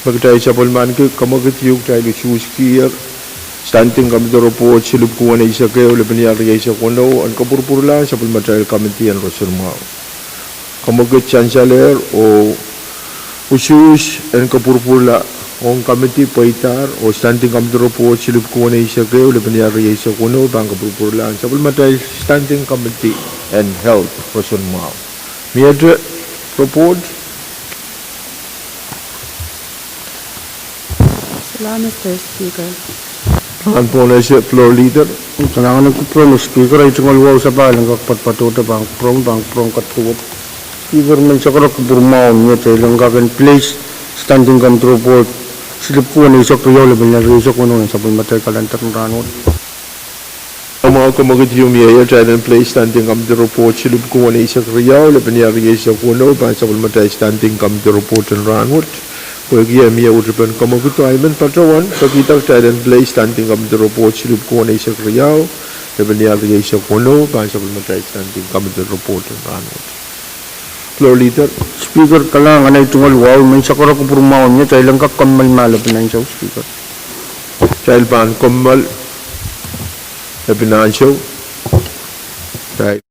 me kitail sapwellimaniki, kamwekid ieu kitail usuhskier Standing Committee Report silip kuwen eisek ehu, lepin iar rieisek weneu, en kopwurupwurlahng sapwellimatail committee en roson mwahu. Kamwekid sansalehr oh usuhs en kopwurupwurla ong committee pweidahr, oh Standing Committee Report silip kuwen eisek ehu, lepin iar rieisek weneu, pahn kopwurupwurlahng sapwellimatail Standing Committee en Health roson mwahu. Miehte report? Rahn pohn ese Floor Leader. Kalahngan en kupwuromwi Speaker, ei tungoal wahu sapahl en kak poadoapoadohte pahn kupwuromwi, pahn kupwuromwi kaduwet. Speaker, menseng koaros kupwur mwahu, miehte ei len kak en place Standing Committee Report silip kuwen eisek riau, lepin iar rieisek weneu, en sapwellimatail kalender en rahnwet. Mwahu, kamwekid ieu mie, atail en place Standing Committee Report silip kuwen eisek riau, lepin iar rieisek weneu, pahn sapwellimatail Standing Committee Report en rahnwet. Pwehki e mie uhripen kamwekido, I men patohwan pekihda kitail en place Standing Committee Report silip kuwen eisek riau, lepin iar rieisek weneu, pahn sapwellimatail Standing Committee Report en rahnwet. Floor Leader. Speaker, kalahngan, ei tungoal wahu, menseng koaros kupwur mwahu, miehte ei len kak kommoal me lepin ansou, Speaker. Kitail pahn kommoal lepin ansou. Kitail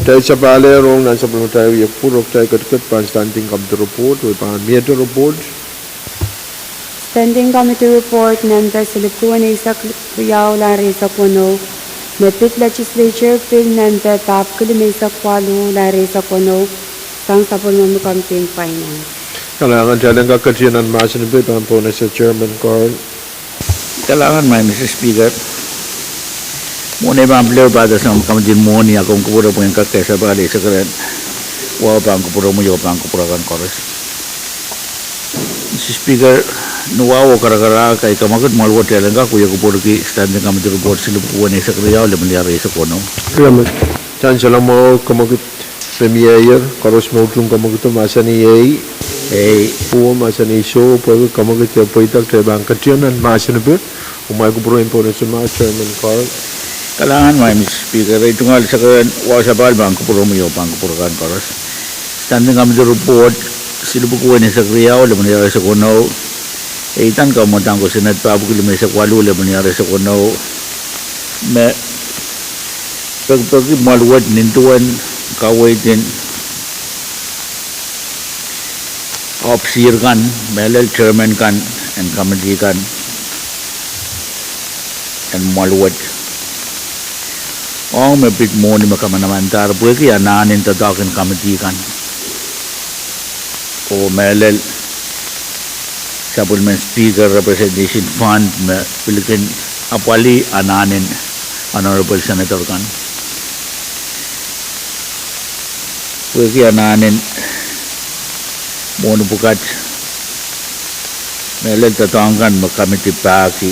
Kitail sapahl rong nan sapwellimatail wia kupwur oh kitail ketiket pahn Standing Committee Report, oh pahn miehte report. Standing Committee Report nempe silipwuken eisek riau lel eisek weneu, me pid Legislature Bill nempe dahpwiki limeisek waluh lel eisek weneu, sang sapwellimomwi Committee on Finance. Kalahngan. Kitail en kak ketin nan mahsen en pei pahn pohnese Chairman Carl. Kalahngan, Madam Speaker. Mwohn ei pahn pil ehu padahk sang Committee en Mwohni, a komw kupwure pwehn kak kehsapahl eisek rehn wahu, pahn kupwuromwi oh pahn kupwur akan koaros. Madam Speaker, ni wahu oh karakarahk, ei kemwekid mwahl wet kitail en kak wia kupwurki Standing Committee Report silipwuken eisek riau limeliar eisek weneu. Sansal mwahu, kemwekid me mieier, koaros me utung kemwekido mahsanih ei. Ei. Uwe mahsanih soh, pwehki kemwekid e pweida, kitail pahn ketin nan mahsen en pei. Kumwail kupwure en pohnese ma Chairman Carl. Kalahngan, Madam Speaker, ei tungoal sakadan wahu sapahl pahn kupwuromwi oh pahn kupwur akan koaros. Standing Committee Report silipwuken eisek riau limeliar eisek weneu, ei, dahn kamwadang kosonned dahpwiki limeisek waluh limeliar eisek weneu, me pekipeki mwahl wet nin duwen kaweid en officer kan, mehlel chairman kan en committee kan en mwahl wet, ong me pid mwohni me kamanamandahr pwehki anahn en doadoahk en committee kan, oh mehlel sapwellimen Speaker Representation Fund me pil kin apwalih anahn en honorable senator kan, pwehki anahn en mwohni pwukat, mehlel doadoahk kan me committee pahki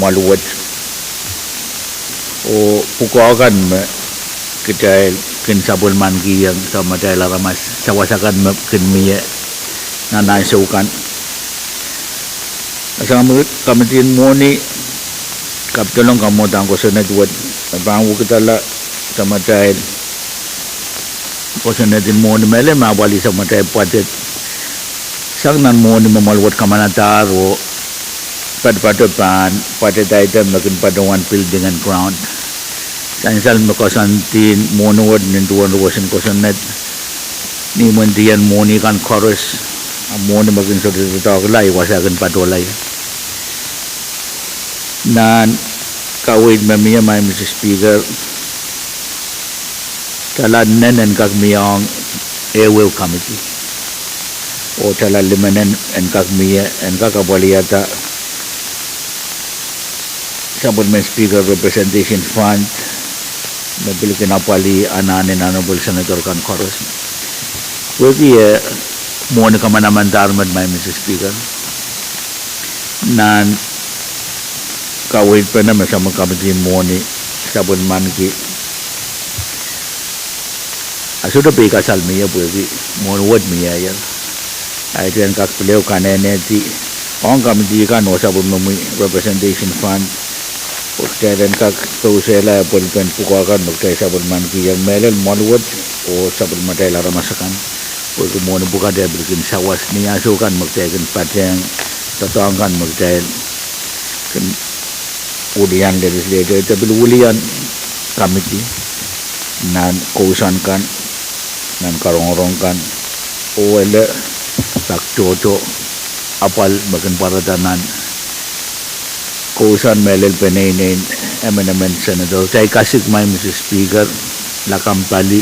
mwahl wet, oh pwukoa kan me kitail kin sapwellimankihong samatail aramas, sawas akan me kin mie nan ansou kan. A sang Committee en Mwohni, kapidolong kamwadang kosonned wet, me pahn wekidala samatail kosonned en mwohni mehlel me apwalih samatail budget, sang nan mwohni me mwahl wet kamanadahr oh patopato pahn budget item me kin patohwan building and ground. Sansal me koasoandi mwohni wet nin duwen roson kosonned, ni imwintihong mwohni kan koaros, a mwohni me kin sohte doadoahkla, wasa kin patohlahr. Nan kaweid me mie, Madam Speaker, tala nen en kak mie ong ehuehu committee, oh tala limenen en kak mie, en kak apwalihada sapwellimen Speaker Representation Fund me pil kin apwalih anahn en honorable senator kan koaros. Pwehki e mwohni kamanamandahr met, Madam Speaker, nan kaweid pene me sang Committee en Mwohni sapwellimanki, a sohte peikasal mie pwehki mwohni wet mieier. A iten kak pil ehu kanehnehdi ong committee kan oh sapwellimomwi Representation Fund, oh kitail en kak kousehla apwalipen pwukoa kan me kitail sapwellimankihong, mehlel mwahl wet oh sapwellimatail aramas akan, pwehki mwohni pwukat e pil kin sawas ni ansou kan me kitail kin patehng doadoahk kan me kitail kin wilian legislature, de pil wilian committee nan kousoan kan, nan karongorong kan, oh ele kak tohto apwal me kin pwarada nan kousoan mehlel peneineien emenemen senator. Kitail kasik, Madam Speaker, lakapw pali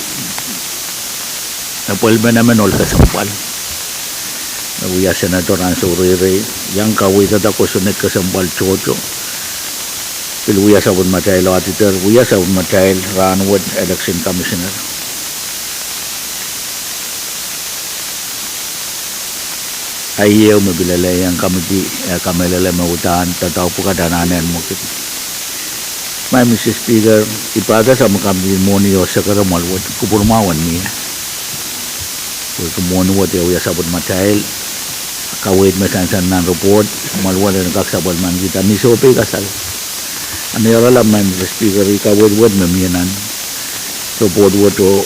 me pwelmen emen ohl kesempwal me wia senator ansou reirei, iang kaweidada kosonned kesempwal tohto, pil wia sapwellimatail auditor, wia sapwellimatail rahnwet election commissioner. A ieu me pil lelehng committee e kamehlele me uhdahn doadoahk pwukat anahne en mwekid. Madam Speaker, I padahk sang Committee en Mwohni oh sekere mwahl wet, kupwur mwahu en mie, pwehki mwohni wet e wia sapwellimatail. Kaweid me sansal nan report, mwahl wet en kak sapwellimankihda ni soh peikasal. A ni oaralap, Madam Speaker, ih kaweid wet me mie nan report wet oh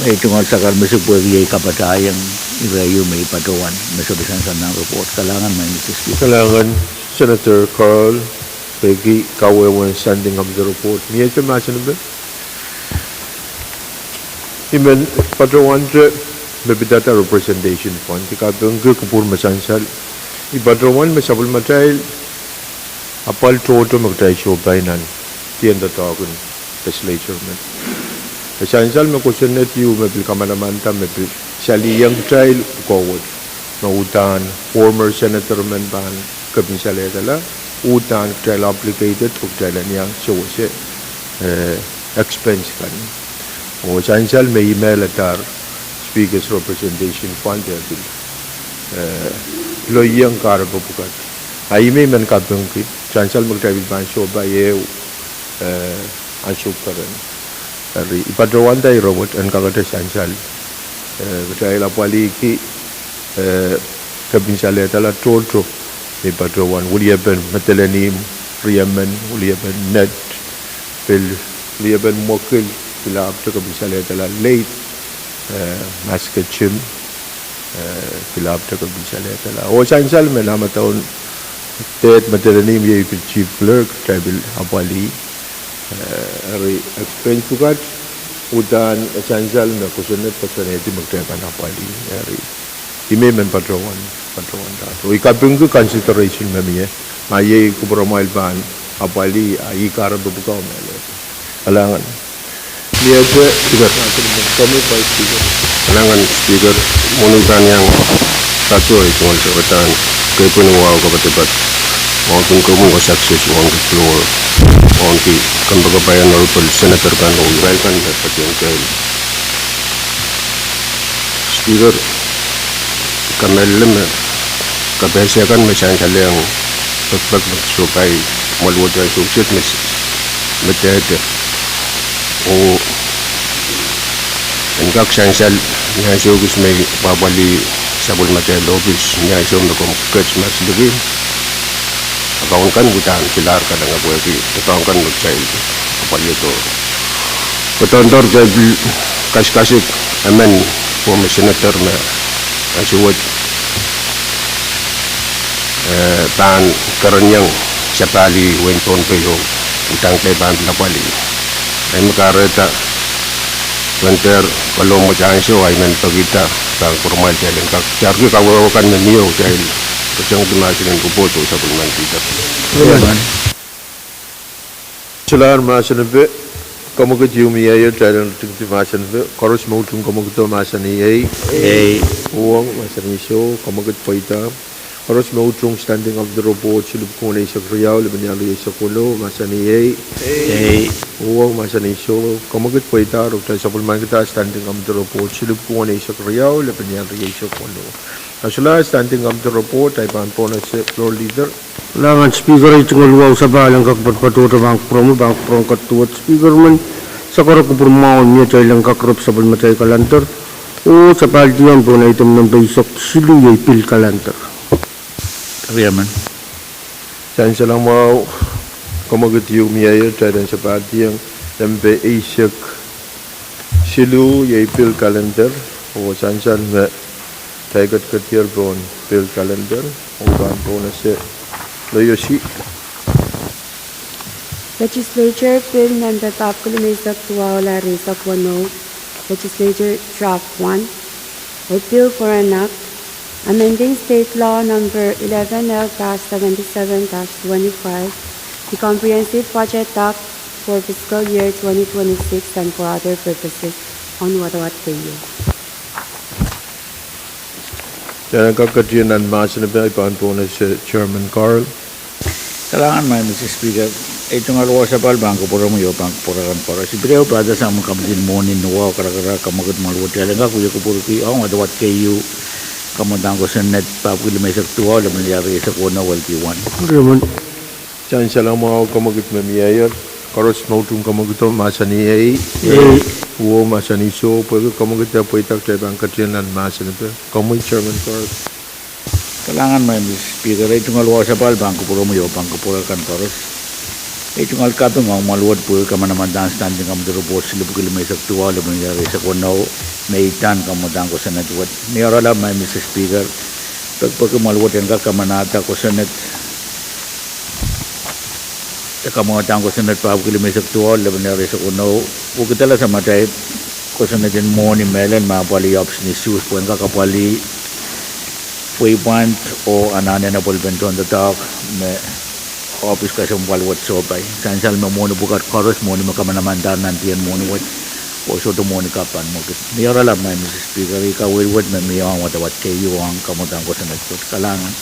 ei tungoal sakar me sik pwehki iei kapatahieng ire ieu me I patohwan me sohte sansal nan report. Kalahngan, Madam Speaker. Kalahngan, Senator Carl, pwehki kawehwehn Standing Committee Report. Miehte mahsen en pei? I men patohwante me pidada representation fund, I kapingki kupwur me sansal. I patohwan me sapwellimatail apwal tohto me kitail sohpai nan tiendo doadoahk en legislature men. E sansal me kosonned ieu me pil kamanamanda me pil salieng kitail pwukoa wet, me uhdahn former senator men pahn kepin salehdala, uhdahn kitail obligated pwe kitail en iang sewese, eh, expense kan. Oh sansal me I mehla dar Speaker's Representation Fund e pil, eh, loieng kahrepe pwukat. A I men kapingki, sansal me kitail pil pahn sohpai ehu, eh, ansou peren. Eri I patohwanda ire wet en kakete sansal, eh, kitail apwalihki, eh, kepin salehdala tohto me I patohwan, weliepen Madolenihmw, riemen, weliepen Ned, pil weliepen Mwekil, pil ahpwete kepin salehdala late, eh, Maska Jim, eh, pil ahpwete kepin salehdala. Oh sansal me nan madaun dehr Madolenihmw iei pil chief clerk, kitail pil apwalih, eh, eri expense pwukat, uhdahn e sansal me kosonned koasoanehdi me kitail pahn apwalih, eri I men patohwan, patohwan dahdo. I kapingki consideration me mie, ma iei kupwuramwail pahn apwalih, a ih kahrepe pwukoa me lete. Kalahngan. Mie te, Speaker. Komwi Vice Speaker. Kalahngan Speaker, mwohn pahn iang patohwan tungoal sewedahn keipweni wahu kapotepat, wahu tungoal kepwin ko success wahu ke floor, wahu ki kempoakepahi Honorable Senator kan oh irail kan me patohwan kehl. Speaker, I kamehlele me kapehse kan me sansal iang pekipek me sohpai mwaluwet ansou kiset me s-, me dehde. Oh en kak sansal ni ansou kiset me I pahn apwalih sapwellimatail ohpis ni ansou me komw ket mas liki, a kaun kan uhdahn pilahr kaleng pwehki doadoahk kan me kitail apwalih do. Pwe doadoahk kitail pil kasikasik emen former senator me ansou wet, eh, pahn kerenieng sapahl en wehin Pohnpei oh uhdahn kitail pahn pil apwalih. Ahi me kahrehda pwe en dehr kalohmwet ansou, ahi men pekida pahn kupwuramwail kitail en kak diarki kawehwe kan me mie oh kitail kesengki mahsen en ripoht oh sapwellimanikihda. Solahr mahsen epe, kemwekid ieu mie ehu, kitail en tingdi mahsen epe. Koaros me utung kemwekido mahsanih ei. Ei. Uhwong mahsanih soh, kemwekid pweida. Koaros me utung standing committee report silip duwen eisek riau, lepin ial rieisek weneu, mahsanih ei. Ei. Uhwong mahsanih soh, kemwekid pweida, oh kitail sapwellimanikihda standing committee report silip duwen eisek riau, lepin ial rieisek weneu. A solahr standing committee report, ahi pahn pwon ese floor leader. Kalahngan Speaker, ei tungoal wahu sapahl en kak patopato pahn kupwuromwi, pahn kupwuren kaduwet Speaker men, sakor kupwur mwahu mie kitail en kak rep sapwellimatail calendar oh sapahl diong pohn item nempe eisek siluh iei pil calendar. Riemen. Sansal mwahu, kemwekid ieu mie ehu, kitail en sapahl diong nempe eisek siluh iei pil calendar, oh sansal me kitail ketiketier pohn pil calendar, oh pahn pwon ese loiosi. Legislature Bill nempe pahpwiki limeisek duwau lel rieisek weneu, Legislature Draft one, a bill for an act amending state law number eleven L dash seventy-seven dash twenty-five, the Comprehensive Budget Act for fiscal year twenty twenty-six and for other purposes. Onward, onward, keieu. Kitail en kak ketin nan mahsen epe, ahi pahn pwon ese Chairman Carl. Kalahngan, Madam Speaker. Ei tungoal wahu sapahl pahn kupwuromwi oh pahn kupwuren koaros. I pil ehu pahda sang me kapwtihn mwohni, nohno, karakara, kemwekid, mwaluwet, kitail en kak wie kupwurki ong wadawad keieu, kamwadang kosonned pahpwiki limeisek duwau, lepin ial rieisek weneu, L D one. Sansal mwahu, kemwekid me mie ehu. Koaros me utung kemwekido mahsanih ei. Ei. Uhwong mahsanih soh, pwehki kemwekid pweida, kitail pahn ketin nan mahsen epe. Komwi Chairman Carl. Kalahngan, Madam Speaker, ei tungoal wahu sapahl pahn kupwuromwi oh pahn kupwuren koaros. Ei tungoal kaping ong mwaluwet pwehki kamanamandan standing committee report silipwiki limeisek duwau, lepin ial rieisek weneu, me idahn kamwadang kosonned wet. Ni oaralap, Madam Speaker, pekipeki mwaluwet en kak kamanahda kosonned, kamwadang kosonned pahpwiki limeisek duwau, lepin ial rieisek weneu, wekidala samatail Kosonned en mwohni mehlel me apwalih ohpis ni Suhs pwehn kak apwalih wehi pwand oh anahne en apwalipen tohndoadoahk me ohpis kesempwal wet sohpai. Sansal me mwohni pwukat koaros, mwohni me kamanamandahr nan dih en mwohni wet, oh sohte mwohni kapw pahn mwekid. Ni oaralap, Madam Speaker, ih kaweid wet me mie ong wadawad keieu ong kamwadang kosonned wet. Kalahngan.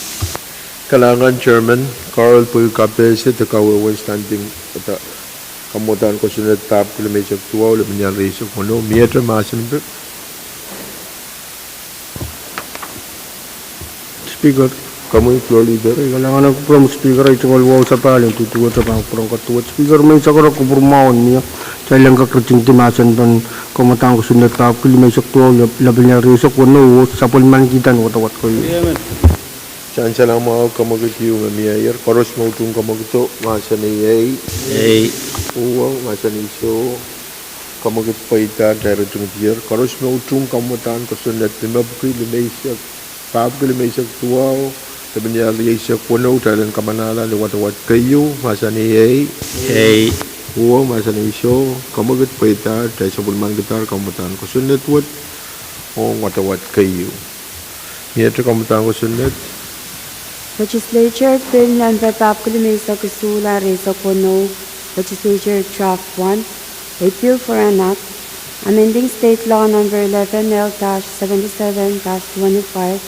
Kalahngan Chairman Carl pwehki kapehse de kawehwe standing wada kamwadang kosonned pahpwiki limeisek duwau, lepin ial rieisek weneu. Miehte mahsen pil? Speaker. Komwi Floor Leader. Kalahngan en kupwuromwi Speaker, ei tungoal wahu sapahl en duduwehte pahn kupwuren kaduwet. Speaker, mehn sakarok, kupwur mwahu en mie. Kitail en kak ritingdi mahsen pahn kamwadang kosonned pahpwiki limeisek duwau, lepin ial rieisek weneu oh sapwellimanikihda wadawad keieu. Sansal mwahu, kamwekid ieu me mieier. Koaros me utung kamwekido, mahsanih ei. Ei. Uhwong, mahsanih soh. Kamwekid pweida, kitail ritingdier. Koaros me utung kamwadang kosonned limepwiki limeisek, pahpwiki limeisek duwau, lepin ial rieisek weneu, kitail en kamanahla ni wadawad keieu, mahsanih ei. Ei. Uhwong, mahsanih soh. Kamwekid pweida, kitail sapwellimanikidahr kamwadang kosonned wet ong wadawad keieu. Miehte kamwadang kosonned? Legislature Bill number pahpwiki limeisek isuh, lap rieisek weneu, Legislature Draft one, a bill for an act amending State Law number eleven L dash seventy-seven dash twenty-five,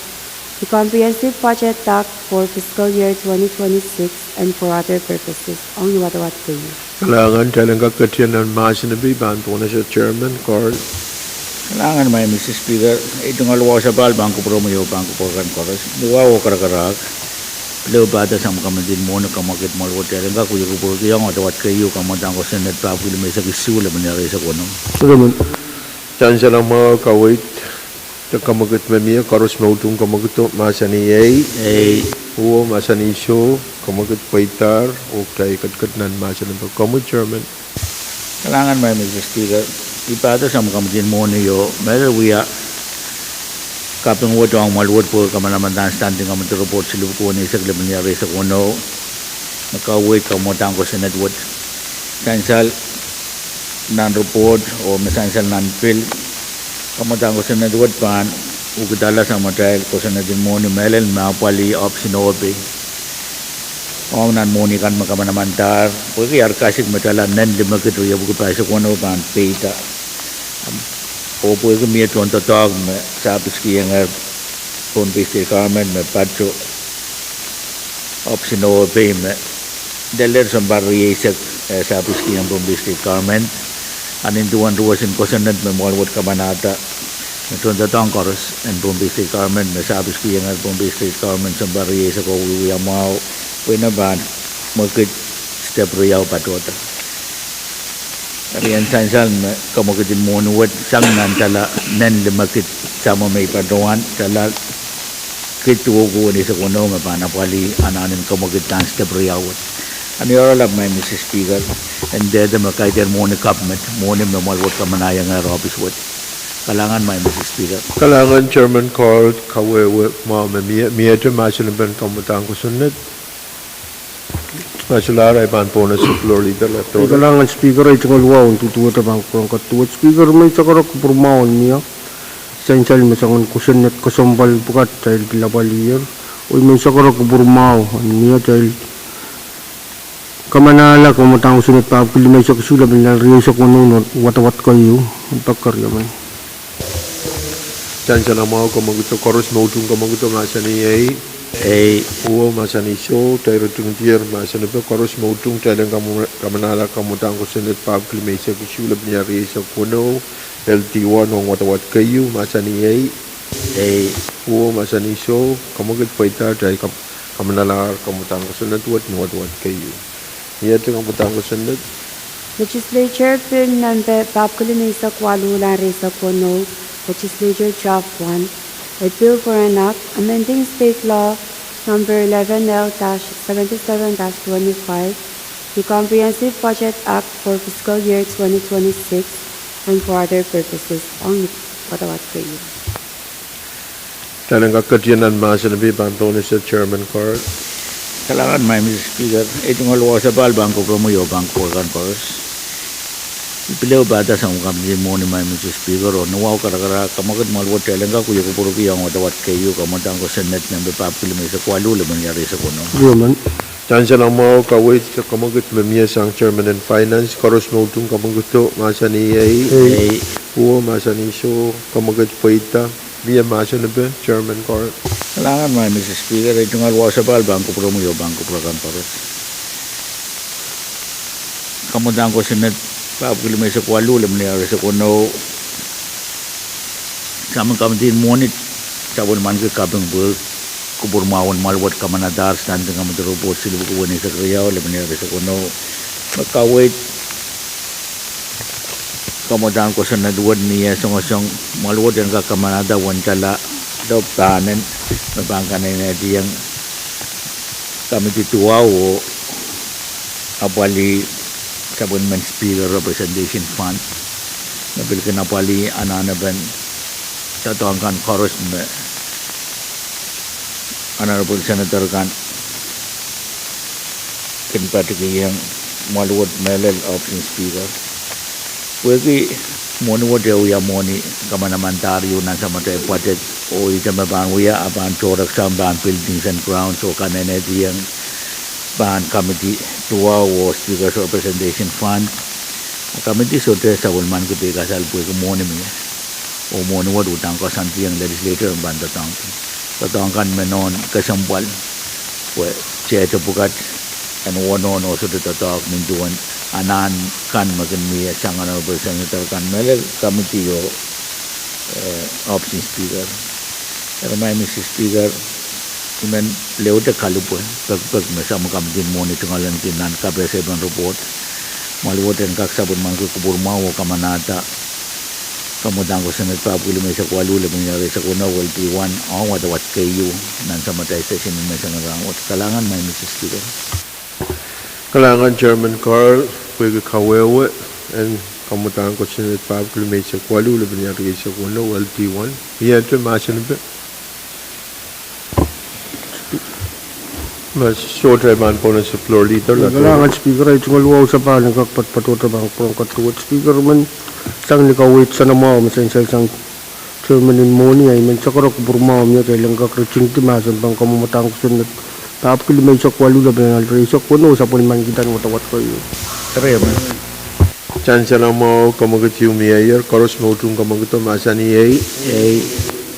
the Comprehensive Budget Act for fiscal year twenty twenty-six and for other purposes. Ong wadawad keieu. Kalahngan. Kitail en kak ketin nan mahsen pil pahn pohnese Chairman Carl. Kalahngan, Madam Speaker, ei tungoal wahu sapahl pahn kupwuromwi oh pahn kupwur kan koaros. Ni wahu oh karakarahk, pil ehu pahda sang me komwi en mwohni, kamwekid mwoal wet, kitail en kak wia kupwurki ong wadawad keieu, kamwadang kosonned pahpwiki limeisek isuh, lepin ial rieisek weneu. Sansal mwahu, kaweid de kamwekid me mie. Koaros me utung kamwekido, mahsanih ei. Ei. Uhwong, mahsanih soh. Kamwekid pweidahr oh kitail ketiket nan mahsen pil. Komwi Chairman. Kalahngan, Madam Speaker, I pahda sang me komwi en mwohni oh mehlel wia kaping wet ong mwoal wet pwehki kamanamandan standing committee report silipwiki weneisek, lepin ial rieisek weneu, me kaweid kamwadang kosonned wet. Sansal nan report oh me sansal nan pil, kamwadang kosonned wet pahn ukidala sang me kitail kosonned en mwohni mehlel me apwalih ohpis en Ohpei ong nan mwohni kan me kamanamandahr pwehki ar kasik me kitail nen limekid riepwiki pahisek weneu pahn peida, oh pwehki mie tohndoadoahk me sahpis kiheng ehr Pohnpei State Government me pato ohpis en Ohpei me lelehr sounpar rieisek, eh, sahpis kiheng Pohnpei State Government. A nin duwen ruwesin kosonned me mwoal wet kamanahda me tohndoadoahk koaros en Pohnpei State Government me sahpis kiheng ehr Pohnpei State Government sounpar rieisek oh wiewia mwahu, pwe ina pahn mwekid step riau patohda. Eri en sansal me kamwekid en mwohni wet sang nan kitail nen limekid, samwa me I patohwan, kitail kid duwepwiki weneisek weneu me pahn apwalih anahn en kamwekid nan step riau wet. A ni oaralap, Madam Speaker, en dehde me kaidehn mwohni kapw met, mwohni me mwoal wet kamanahieng ehr ohpis wet. Kalahngan, Madam Speaker. Kalahngan Chairman Carl, kawehwe mwahu me mie. Miehte mahsen en pahn kamwadang kosonned? Mahsulahr, I pahn pohnese Floor Leader Latohla. Kalahngan Speaker, ei tungoal wahu en duduwehte pahn kupwuren kaduwet. Speaker, mehn sakarok, kupwur mwahu en mie. Sansal me soangen kosonned kesempwal pwukat kitail pil apwaliher, oh mehn sakarok, kupwur mwahu en mie. Kitail kamanahla kamwadang kosonned pahpwiki limeisek isuh, lepin ial rieisek weneu, nan wadawad keieu. Pak keriamen. Sansal mwahu, kamwekido. Koaros me utung kamwekido, mahsanih ei. Ei. Uhwong, mahsanih soh. Kitail ritingdier mahsen pil. Koaros me utung, kitail en kamanahla kamwadang kosonned pahpwiki limeisek isuh, lepin ial rieisek weneu, L D one, ong wadawad keieu, mahsanih ei. Ei. Uhwong, mahsanih soh. Kamwekid pweidahr, kitail kamanahla kamwadang kosonned wet ni wadawad keieu. Miehte kamwadang kosonned? Legislature Bill number pahpwiki limeisek waluh, lap rieisek weneu, Legislature Draft one, a bill for an act amending State Law number eleven L dash seventy-seven dash twenty-five, the Comprehensive Budget Act for fiscal year twenty twenty-six and for other purposes. Ong wadawad keieu. Kitail en kak ketin nan mahsen pil pahn pohnese Chairman Carl. Kalahngan, Madam Speaker, ei tungoal wahu sapahl pahn kupwuromwi oh pahn kupwur kan koaros. I pil ehu pahda sang committee mwohni, Madam Speaker, oh ni wahu karakara, kamwekid mwahl wet kitail en kak wia kupwurki ong wadawad keieu, kamwadang kosonned nempe pahpwiki limeisek waluh, lepin eisek weneu. Io, men. Kitail en salamwahu, kaweid kamwekid me mie sang chairman en finance, koaros me utung kamwekido mahsanih ei. Ei. Uwo mahsanih soh, kamwekid pweida, mie mahsanipe, chairman Carl. Kalahngan, Madam Speaker, ei tungoal wahu sapahl pahn kupwuromwi oh pahn kupwur akan koaros. Kamwadang kosonned pahpwiki limeisek waluh, lepin eisek weneu. Samin committee mwohni, sapwellimaniki kaping pwe kupwur mwahu en mwahl wet kamanadahr, standing committee report silipwiki weneisek riau, lepin eisek weneu. Me kaweid kamwadang kosonned wet mie songosong, mwahl wet en kak kamanada wen tala, lop pahnen, me pahn kanehnehdiong committee duwau oh apwalih sapwellimen Speaker Representation Fund, me pil kin apwalih anahnepen doadoahk kan koaros me Honorable Senator kan kin patikihong mwahl wet mehlel, Acting Speaker. Pwehki mwohni wet e wia mwohni kamanamandahr ieu nan samatail budget, oh ihte me pahn wia a pahn tohreksang pahn buildings and grounds oh kanehnehdiong pahn committee duwau oh Speaker's Representation Fund. Committee sohte sapwellimaniki peikasal pwehki mwohni mie. Oh mwohni wet uhdahn koasoandiong legislature en pahn doadoahngki doadoahk kan me nohn kesempwal, pwe tehte pwukat en wonohn oh sohte doadoahk nin duwen anahn kan me kin mie sang Honorable Senator kan mehlel committee oh, eh, Acting Speaker. Eri Madam Speaker, I men leute kalipwe pekpek me samin committee mwohni tungoal ahneki nan kapehsepen report. Mwahl wet en kak sapwellimaniki kupwur mwahu oh kamanada kamwadang kosonned pahpwiki limeisek waluh, lepin eisek weneu, L T one, ong wadawad keieu nan samatail session me sangete rahnwet. Kalahngan, Madam Speaker. Kalahngan Chairman Carl, pwehki kawehwe en kamwadang kosonned pahpwiki limeisek waluh, lepin eisek weneu, L T one. Ihte mahsanipe. Ma sohte, I pahn pohnese Floor Leader. Kalahngan Speaker, ei tungoal wahu sapahl en kak patpatohte pahn kupwur ong kaduwet Speaker men, sang ni kaweid sansal mwahu me sansal sang chairman en mwohni, I men sakara kupwur mwahu me kitail en kak ritingdi mahsen pahn kamwadang kosonned pahpwiki limeisek waluh, lepin eisek weneu, sapwellimankihda wadawad keieu. Sansal mwahu, kamwekid ieu mieier, koaros me utung kamwekido mahsanih ei. Ei.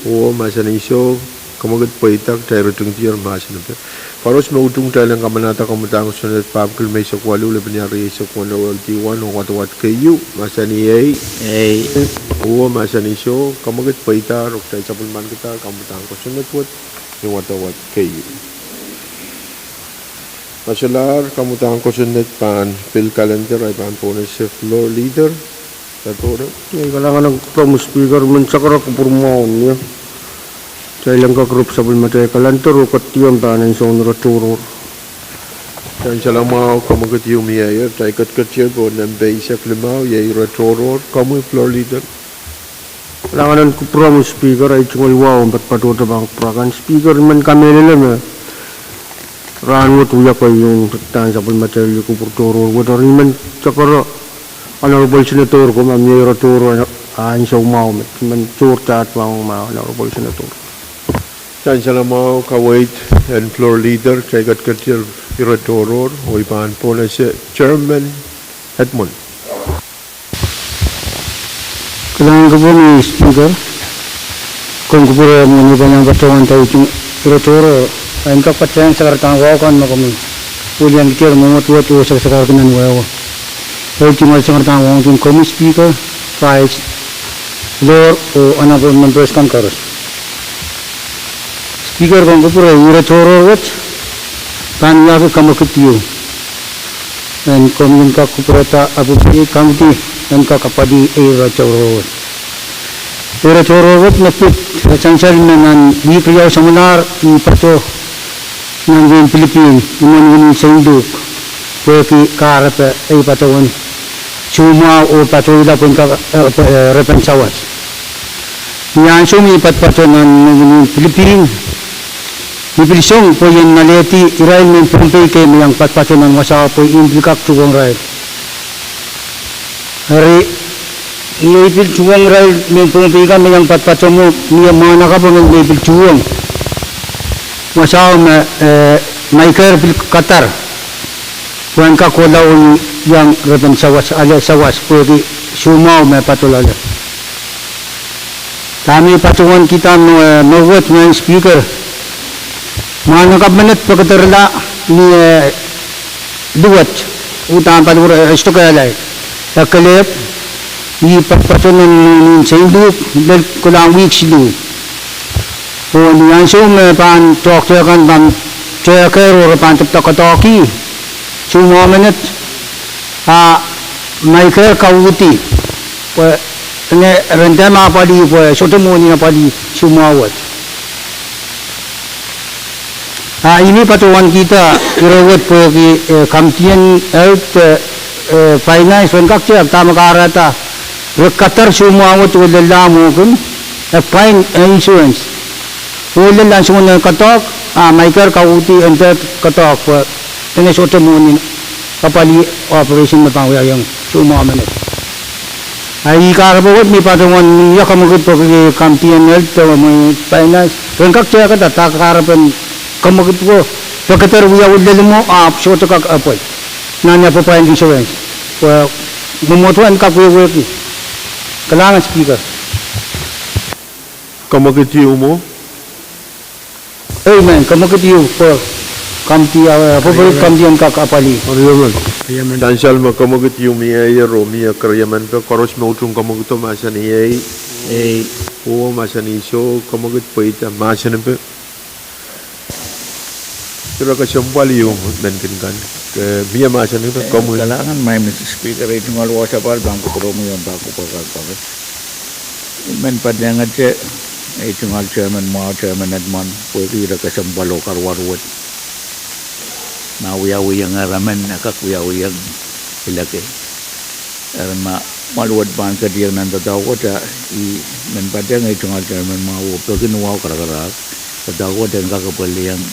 Uwo mahsanih soh, kamwekid pweida, kitail ritingdier mahsanipe. Koaros me utung kitail en kamanada kamwadang kosonned pahpwiki limeisek waluh, lepin eisek weneu, L T one, oh wadawad keieu mahsanih ei. Ei. Uwo mahsanih soh, kamwekid pweida, oh kitail sapwellimankidahr kamwadang kosonned wet ni wadawad keieu. Ma solahr kamwadang kosonned pahn pil calendar, I pahn pohnese Floor Leader. Ei, kalahngan en kupwur Speaker, I men sakara kupwur mwahu mie. Kitail en kak rip sapwellimatail calendar oh ketiam pahn ansoun ire tohrohr. Sansal mwahu, kamwekid ieu mieier, kitail ketiketier pohn nempe eisek limau, iei ire tohrohr, komwi Floor Leader. Kalahngan en kupwur Speaker, ei tungoal wahu en patpatohte pahn kupwur akan Speaker, I men kamehlele me rahnwet wia keieu en sapwellimatail kupwur tohrohr wet, eri I men sakara Honorable Senator ko ma mie ire tohrohr ansou mwahu met, I men tohr taht pahn ma Honorable Senator. Sansal mwahu, kaweid en Floor Leader, kitail ketiketier ire tohrohr, oh I pahn pohnese Chairman Edmund. Kalahngan kupwuromwi Speaker, komw kupwure mwo ni pahn iang patohwan tauti ire tohrohr, en kak patehng sakaradahn wahu kan me komwi wiliandi tier mwomwohd wet oh sakasakarki nan wehwe. Ei tungoal sakaradahn wahu ong komwi Speaker, Vice, Floor oh Honorable Members kan koaros. Speaker, komw kupwure ire tohrohr wet pahn wiahki kamwekid ieu en komwi en kak kupwurehda apwalih committee en kak apwalih ire tohrohr wet. Ire tohrohr wet me pid, e sansal me nan wihk riau samwalahr I patoh nan wehin Pilipin, imwen winin Saint Luke, pwehki kahrepe ei patohwen soumwahu oh patohla pwehn kak, e, e, repen sawas. Ni ansou me I patpato nan wehin Pilipin, I pil song pwe I en alehdi irail mehn Pohnpei kei me iang patpato nan wasao pwe I pil kak tuhwong irail. Eri, ngehi pil tuhwong irail mehn Pohnpei kan me iang patopato mwo, mie mwahnakapw ngehi pil tuhwong. Wasao me, eh, Michael pil kadar pwehn kak kohla oh iang repen sawas, ale sawas pwehki soumwahu me patoh loale. Dahme I patohwankihda mwo, eh, mwo wet, Madam Speaker, mwahnakapw menet pekederla ni, eh, luwet, uhdahn paliwere, eh, sohte kehlail. E kelehpw, I patopato nan, nan Saint Luke, lel kohlahng wihk siluh. Oh ni ansou me pahn toahkte kan pahn tehkehr oh re pahn tepda doadoahk, soumwahu menet, a Michael kauhdi, pwe, ene, ren dehr apwalih pwe sohte mwohn en apwalih soumwahu wet. A I men patohwankihda ire wet pwehki, eh, Committee en Health, eh, eh, Finance, ren kak tehk dahme kahrehda re kadar soumwahu wet oh lella mwohkin, e pwain, eh, insurance. Oh lel ansou me e doadoahk, a Michael kauhdi en dehr doadoahk pwe ene sohte mwohn en apwalih operation me pahn wiahiong soumwahu menet. A I kahrepe wet me I patohwan mie kamwekid pwehki Committee en Health de mwein Finance, ren kak tehkada dah kahrepen kamwekid ko, pekeder wiawi lel mwo ahpw sohte kak apwal nan ia pwe pwain insurance. Pwe mwomwohdiso en kak wehwehki. Kalahngan Speaker. Kamwekid ieu mwo? Amen. Kamwekid ieu pwe kamwekid, eh, pwe kamwekid en kak apwalih. Sansal me kamwekid ieu mieier oh mie keriemen pwe koaros me utung kamwekido mahsanih ei. Ei. Oh mahsanih soh, kamwekid pweida mahsanih pwe ire kesempwal ieu men kin kan. Eh, mie mahsanih pwe, eh, kamwekid. Kalahngan, Madam Speaker, ei tungoal wasapahl pahn kupwuromwi oh pahn kupwur kan pahn I men patehngete, ei tungoal Chairman mwahu, Chairman Edmund, pwehki ire kesempwal oh karuwaru wet. Ma wiawihong eremen, e kak wiawihong pileke. Eri ma mwahl wet pahn ketiong nan doadoahk wet, a I men patehng ei tungoal Chairman mwahu oh peki ni wahu karakarahk, doadoahk wet en kak apwaliong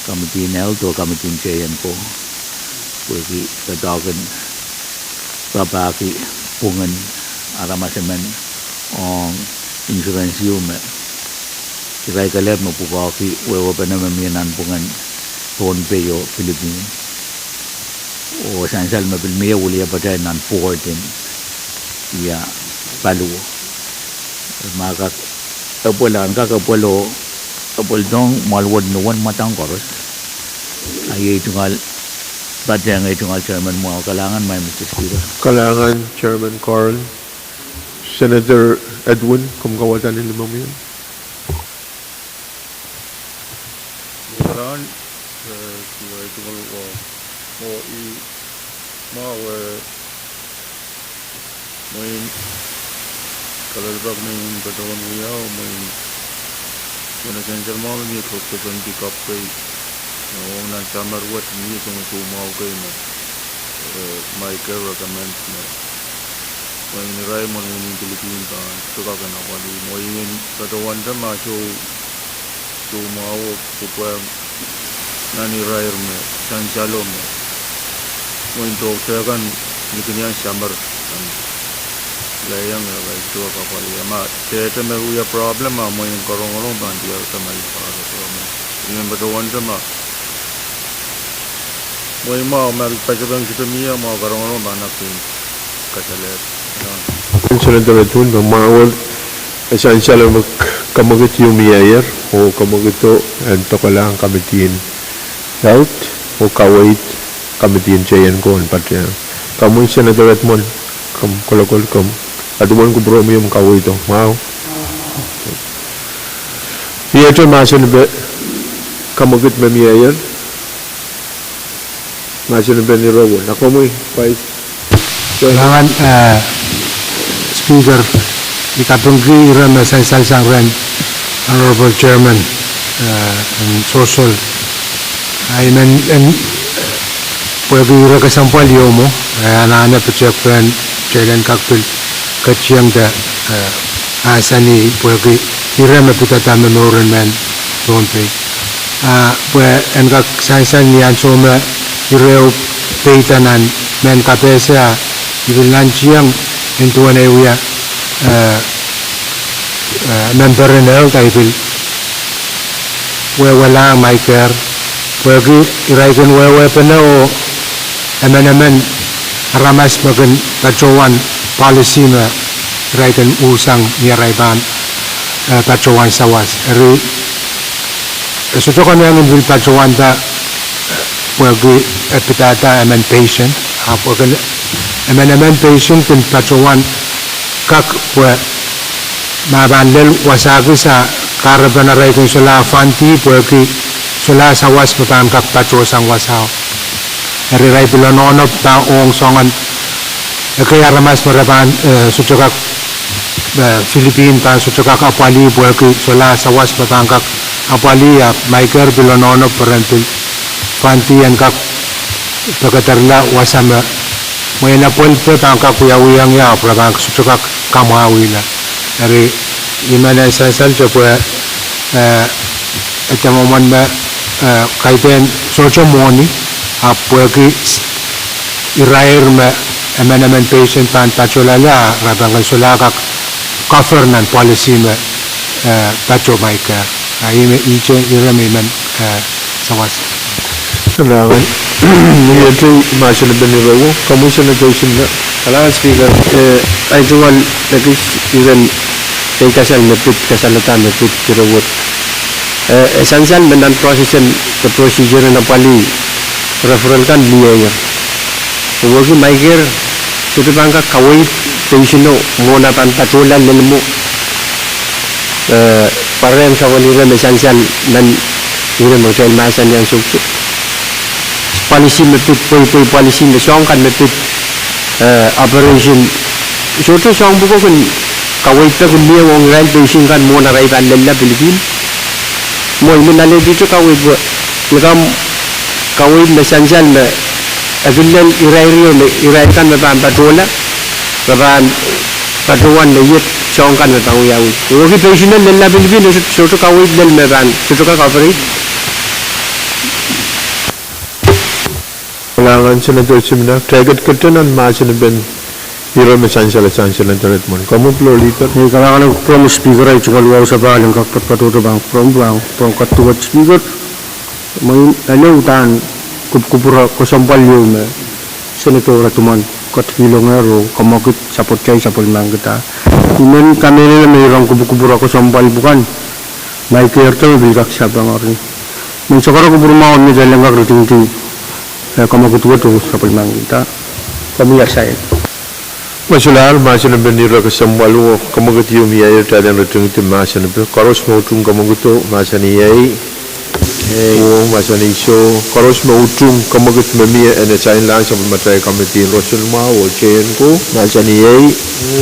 Committee en Health oh Committee en Seion ko, pwehki doadoahk en rapahki pwungen aramas emen ong insurance ieu me irail kelehpw me pwukoahki wehwehpene me mie nanpwungen Pohnpei oh Philippine. Oh sansal me pil mie wiliapatail nan board en ia paliwar. Ma kak apwal, en kak apwal oh apwaldohng mwahl wet ni uwen mwadang koaros. A iei tungoal patehng ei tungoal Chairman mwahu. Kalahngan, Madam Speaker. Kalahngan Chairman Carl. Senator Edwin, komw kawada ni limomwi? Kalahngan, eh, Speaker, I tungoal, oh, oh, I mwahu, eh, mwein kalelapak me I patohwan wiawi, mwein mwein sansal mwahu me mie kepikipiki kapw kei, oh nan summer wet mie soangen soumwahu kei me, eh, Michael recommend me mwein irail mwohn wehin Pilipin pahn sohte kak en apwalih. Mwein patohwante ma soh, soumwahu pwupwukoahng nan irair me sansalo me mwein tohkte kan ni kin iang summer kan, lehiong irail sohte kak apwalih. Ma tehte me wia problem, a mwein karongorong pahn diarada ma I pahn patohwan. I men patohwante ma mwein mwahu ma pasapeng sohte mie, mwahu karongorong pahn kak pein kasalehda. Senator Edwin, me mwahu wet, e sansal me kamwekid ieu mieier, oh kamwekido en dokelahng Committee en Health oh kaweid Committee en Seion ko en patehng. Komwi Senator Edmund, komw kolokol, komw, a duwen kupwuromwi omw kaweido mwahu. Ihte mahsen pe kamwekid me mieier. Mahsen pen ire wet. A komwi, Vice Chair? Kalahngan, eh, Speaker, I kapingki ire me sansalsang rehn Honorable Chairman, eh, en Sosol. A I men, en, pwehki ire kesempwal ieu mwo, eh, anahne pwutak pwehn kitail en kak pil ketiengda, eh, mahsanih pwehki ire me pidada momour en mehn Pohnpei. Ah, pwe en kak sansal ni ansou me ire ehu peida nan mehn kapehse, a I pil nantihong Nin duwen ei wia, eh, eh, member en Health, I pil wehwehla Maiker, pwehki irail kin wehwehpene oh emenemen aramas me kin patohwan policy me irail kin uhsang ni arail pahn, eh, patohwan sawas. Eri, eh, sohte konehng en pil patohwanda, eh, pwehki, eh, pidada emen patient, ahpw pwehki emenemen patient kin patohwan kak pwe ma pahn lel wasa kis a kahrepen arail kin solahr fandi pwehki solahr sawas me pahn kak patohsang wasao. Eri irail pil ononop pahn ong soangen ekei aramas me re pahn, eh, sohte kak, eh, Philippine pahn sohte kak apwalih pwehki solahr sawas me pahn kak apwalih, ahpw Maiker pil ononop pwe ren pil fandi en kak pekederla wasa me mwein apwalih pahn kak wiawihong ie ahpw re pahn sohte kak kamwahwihla. Eri I men en sansal te pwe, eh, e de mwomwen me, eh, kaidehn sohte mwohni, ahpw pwehki irair me emenemen patient pahn patohlahla, re pahn kin solahr kak cover nan policy me, eh, patoh Maiker. A ih me, ihte ire me I men, eh, sawas. Kalahngan. Iei mahsen en pen ire wet, komwi Senator Simina. Kalahngan Speaker, eh, ahi tungoal ekis iren, iei kasal me pid, kasalehda me pid ire wet. Eh, e sansal me nan process en, de procedure en apwalih, referral kan mie ie. Pwehki Maiker sohte pahn kak kaweid patient o mwohn ah pahn patohla lel mwo, eh, pwarehng soangen ire me sansal nan ire me kitail mahsanihong soutik. Policy me pid, pweipwei policy me soahng kan me pid, eh, operation. Sohte soahng pwuko kin kaweid peki mie ong irail patient kan mwohn arail pahn lella Philippine. Mwo I men alehdi te kaweid pwe, likamw kaweid me sansal me e kin lel irair o me irail kan me pahn patohla, me pahn patohwan me iet soahng kan me pahn wiawi. Pwehki patient en lella Philippine, sohte kaweid lel me pahn, sohte kak operate. Kalahngan Senator Simina, kitail ketiket nan mahsen en pen ire me sansal sang Senator Edmund. Komwi pil oh leader. Iei kalahngan en kupwuromwi Speaker, ahi tungoal wahu sapahl en kak poadpoadohte pahn kupwuromwi, pahn kupwuromwi kaduwet Speaker. Mwein ele uhdahn kupwukupwure kesempwal ieu me Senator Edmund ketikihlonger oh kamwekid sapwellimatail sapwellimatail. I men kamehlele me iren kupwukupwure kesempwal pwukan Maiker te me pil kak sapeng eri. Men sakara kupwur mwahu ni atail en kak ritingdi, eh, kamwekid wet oh sapwellimatail. Komwi asain. Me solahr mahsen en pen ire kesempwal oh kamwekid ieu mie atail en ritingdi mahsen en pen. Koaros me utung kamwekido mahsanih iei. Iei. Oh mahsanih soh. Koaros me utung kamwekid me mie en asainlahng sapwellimatail kamidi en roson mwahu oh teienko mahsanih iei.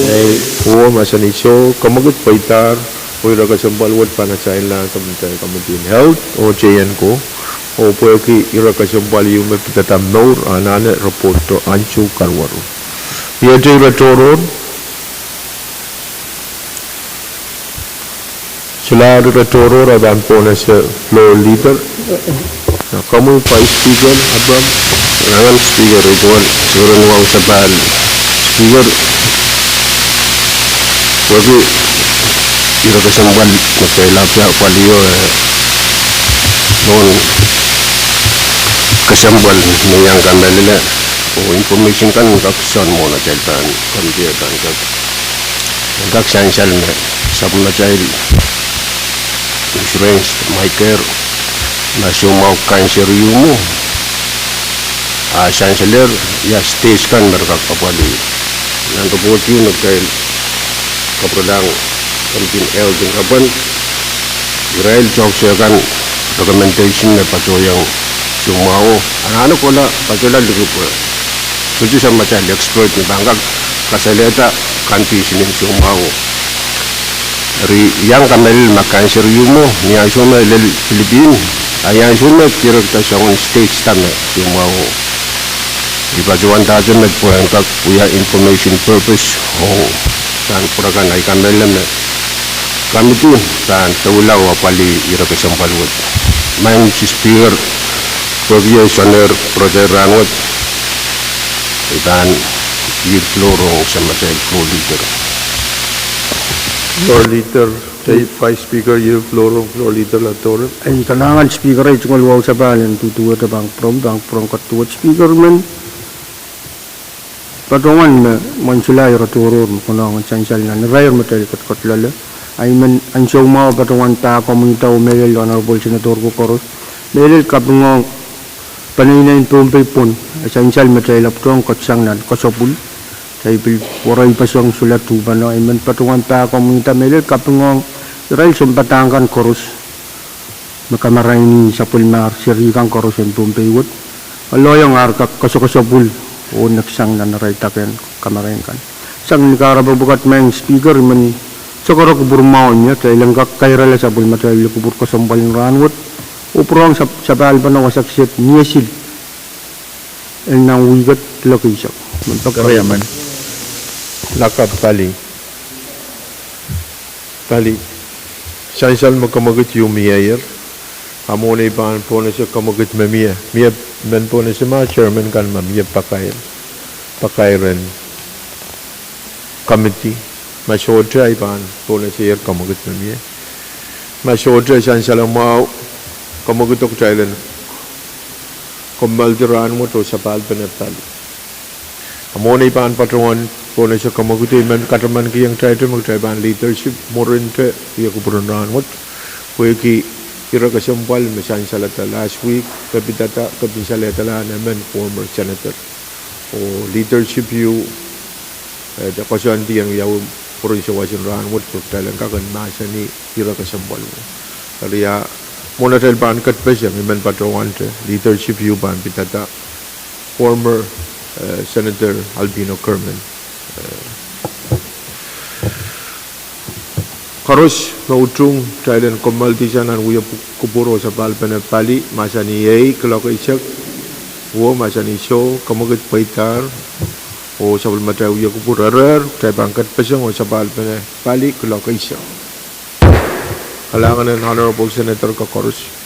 Iei. Oh mahsanih soh. Kamwekid pweidahr oh ire kesempwal wet pahn asainlahng sapwellimatail kamidi en health oh teienko. Oh pwehki ire kesempwal ieu me pidada mour, anahne ripohto ansou karuwaru. Iei ire tohrohr. Solahr ire tohrohr, a pahn pwonese floor leader. Komwi Vice Speaker Abraham. Kalahngan Speaker, iei tungoal Speaker en wahu sapahl. Speaker, pwehki ire kesempwal me kitail ahpwtehn apwalih o, eh, nohn kesempwal me iang kamehlele oh information kan kak sohn mwohn atail pahn committee kan kak, kak sansal me sapwellimatail insurance Maiker, ma soumwahu cancer ieu mwo, a sansalehr ia stage kan me re kak apwalih. Nan report ieu me kitail kapwurelahng committee en health en kapwan, irail toahkse kan recommendation me patohiong soumwahu o, anahne kohla patohla liki pwe sohte sapwellimatail expert me pahn kak kasalehda condition en soumwahu o. Eri iang kamehlele ma cancer ieu mwo, ni ansou me lel Philippine, a ni ansou me direkda soangen stage da me soumwahu o. I patohwandahte met pwe en kak wia information purpose ong pahn kupwure kan. Ahi kamehlele me committee pahn doula oh apwalih ire kesempwal wet. Maing Speaker, pwehki iei soangen ire rahn wet, I pahn Yield floor ong samatail floor leader. Floor leader, Vice Speaker, yield floor ong floor leader Latohre. En kalahngan Speaker, ei tungoal wausapahl en duduwehte pahn kupwuromwi, pahn kupwuren kat duwehte Speaker men. Patohwan me mensula ire tohrohr me konehng sansal nan irair me kitail ketiket loale. Ahi men ansou mwahu patohwan pahn komwi dah oh mehlel Honorable Senator ko koaros. Mehlel kapingohng peneinei en Pohnpei pwon, e sansal me kitail ahpwtehn ketisang nan kesepwul. Kitail pil werei peseng solahr tuhpeno, ahi men patohwan pahn komwi dah mehlel kapingohng irail sounpadahk kan koaros me kamaraini sapwellimahr seri kan koaros en Pohnpei wet. Loalloang ar kak kesokesepwul oh neksang nan irail dake kamarain kan. Sang ni kahrepe pwukat, Madam Speaker, I men sakara kupwur mwahu mie, kitail en kak kairala sapwellimatail wia kupwur kesempwal en rahn wet. Oh pwurehng sap-, sapahlpene wasa kiset ni esil en nan wihk et kuloak eisek. Lakapw pali. Pali. Sansal me kemwekid ieu mieier. A mwohn ei pahn pohnese kemwekid me mie. Mie men pohnese ma chairman kan me mie pakair. Pakair en committee. Ma sohte ahi pahn pohnese kemwekid me mie. Ma sohte sansal mwahu kemwekid oh kitail en kommoaldi rahn wet oh sapahlpene pali. A mwohn ei pahn patohwan pohnese kemwekid, I men katamankihong kitail me kitail pahn leadership mwurinte wia kupwuren rahn wet. Pwehki ire kesempwal me sansalada last week, ke pidada, ke pil salehdala emen former senator. Oh leadership ieu, eh, de koasoandi en wiawi pwurehng sawas en rahn wet, pwe kitail en kak en mahsanih ire kesempwal. Eri a mwohn atail pahn ketpeseng, I men patohwante leadership ieu pahn pidada former, eh, Senator Albino Kerman. Eh, koaros me utung kitail en kommoaldihsang nan wia pu-, kupwur oh sapahlpene pali, mahsanih ei kuloak eisek, oh mahsanih soh, kemwekid pweidahr, oh sapwellimatail wia kupwur erehr, kitail pahn ketpeseng oh sapahlpene pali kuloak eisek. Kalahngan en Honorable Senator ko koaros.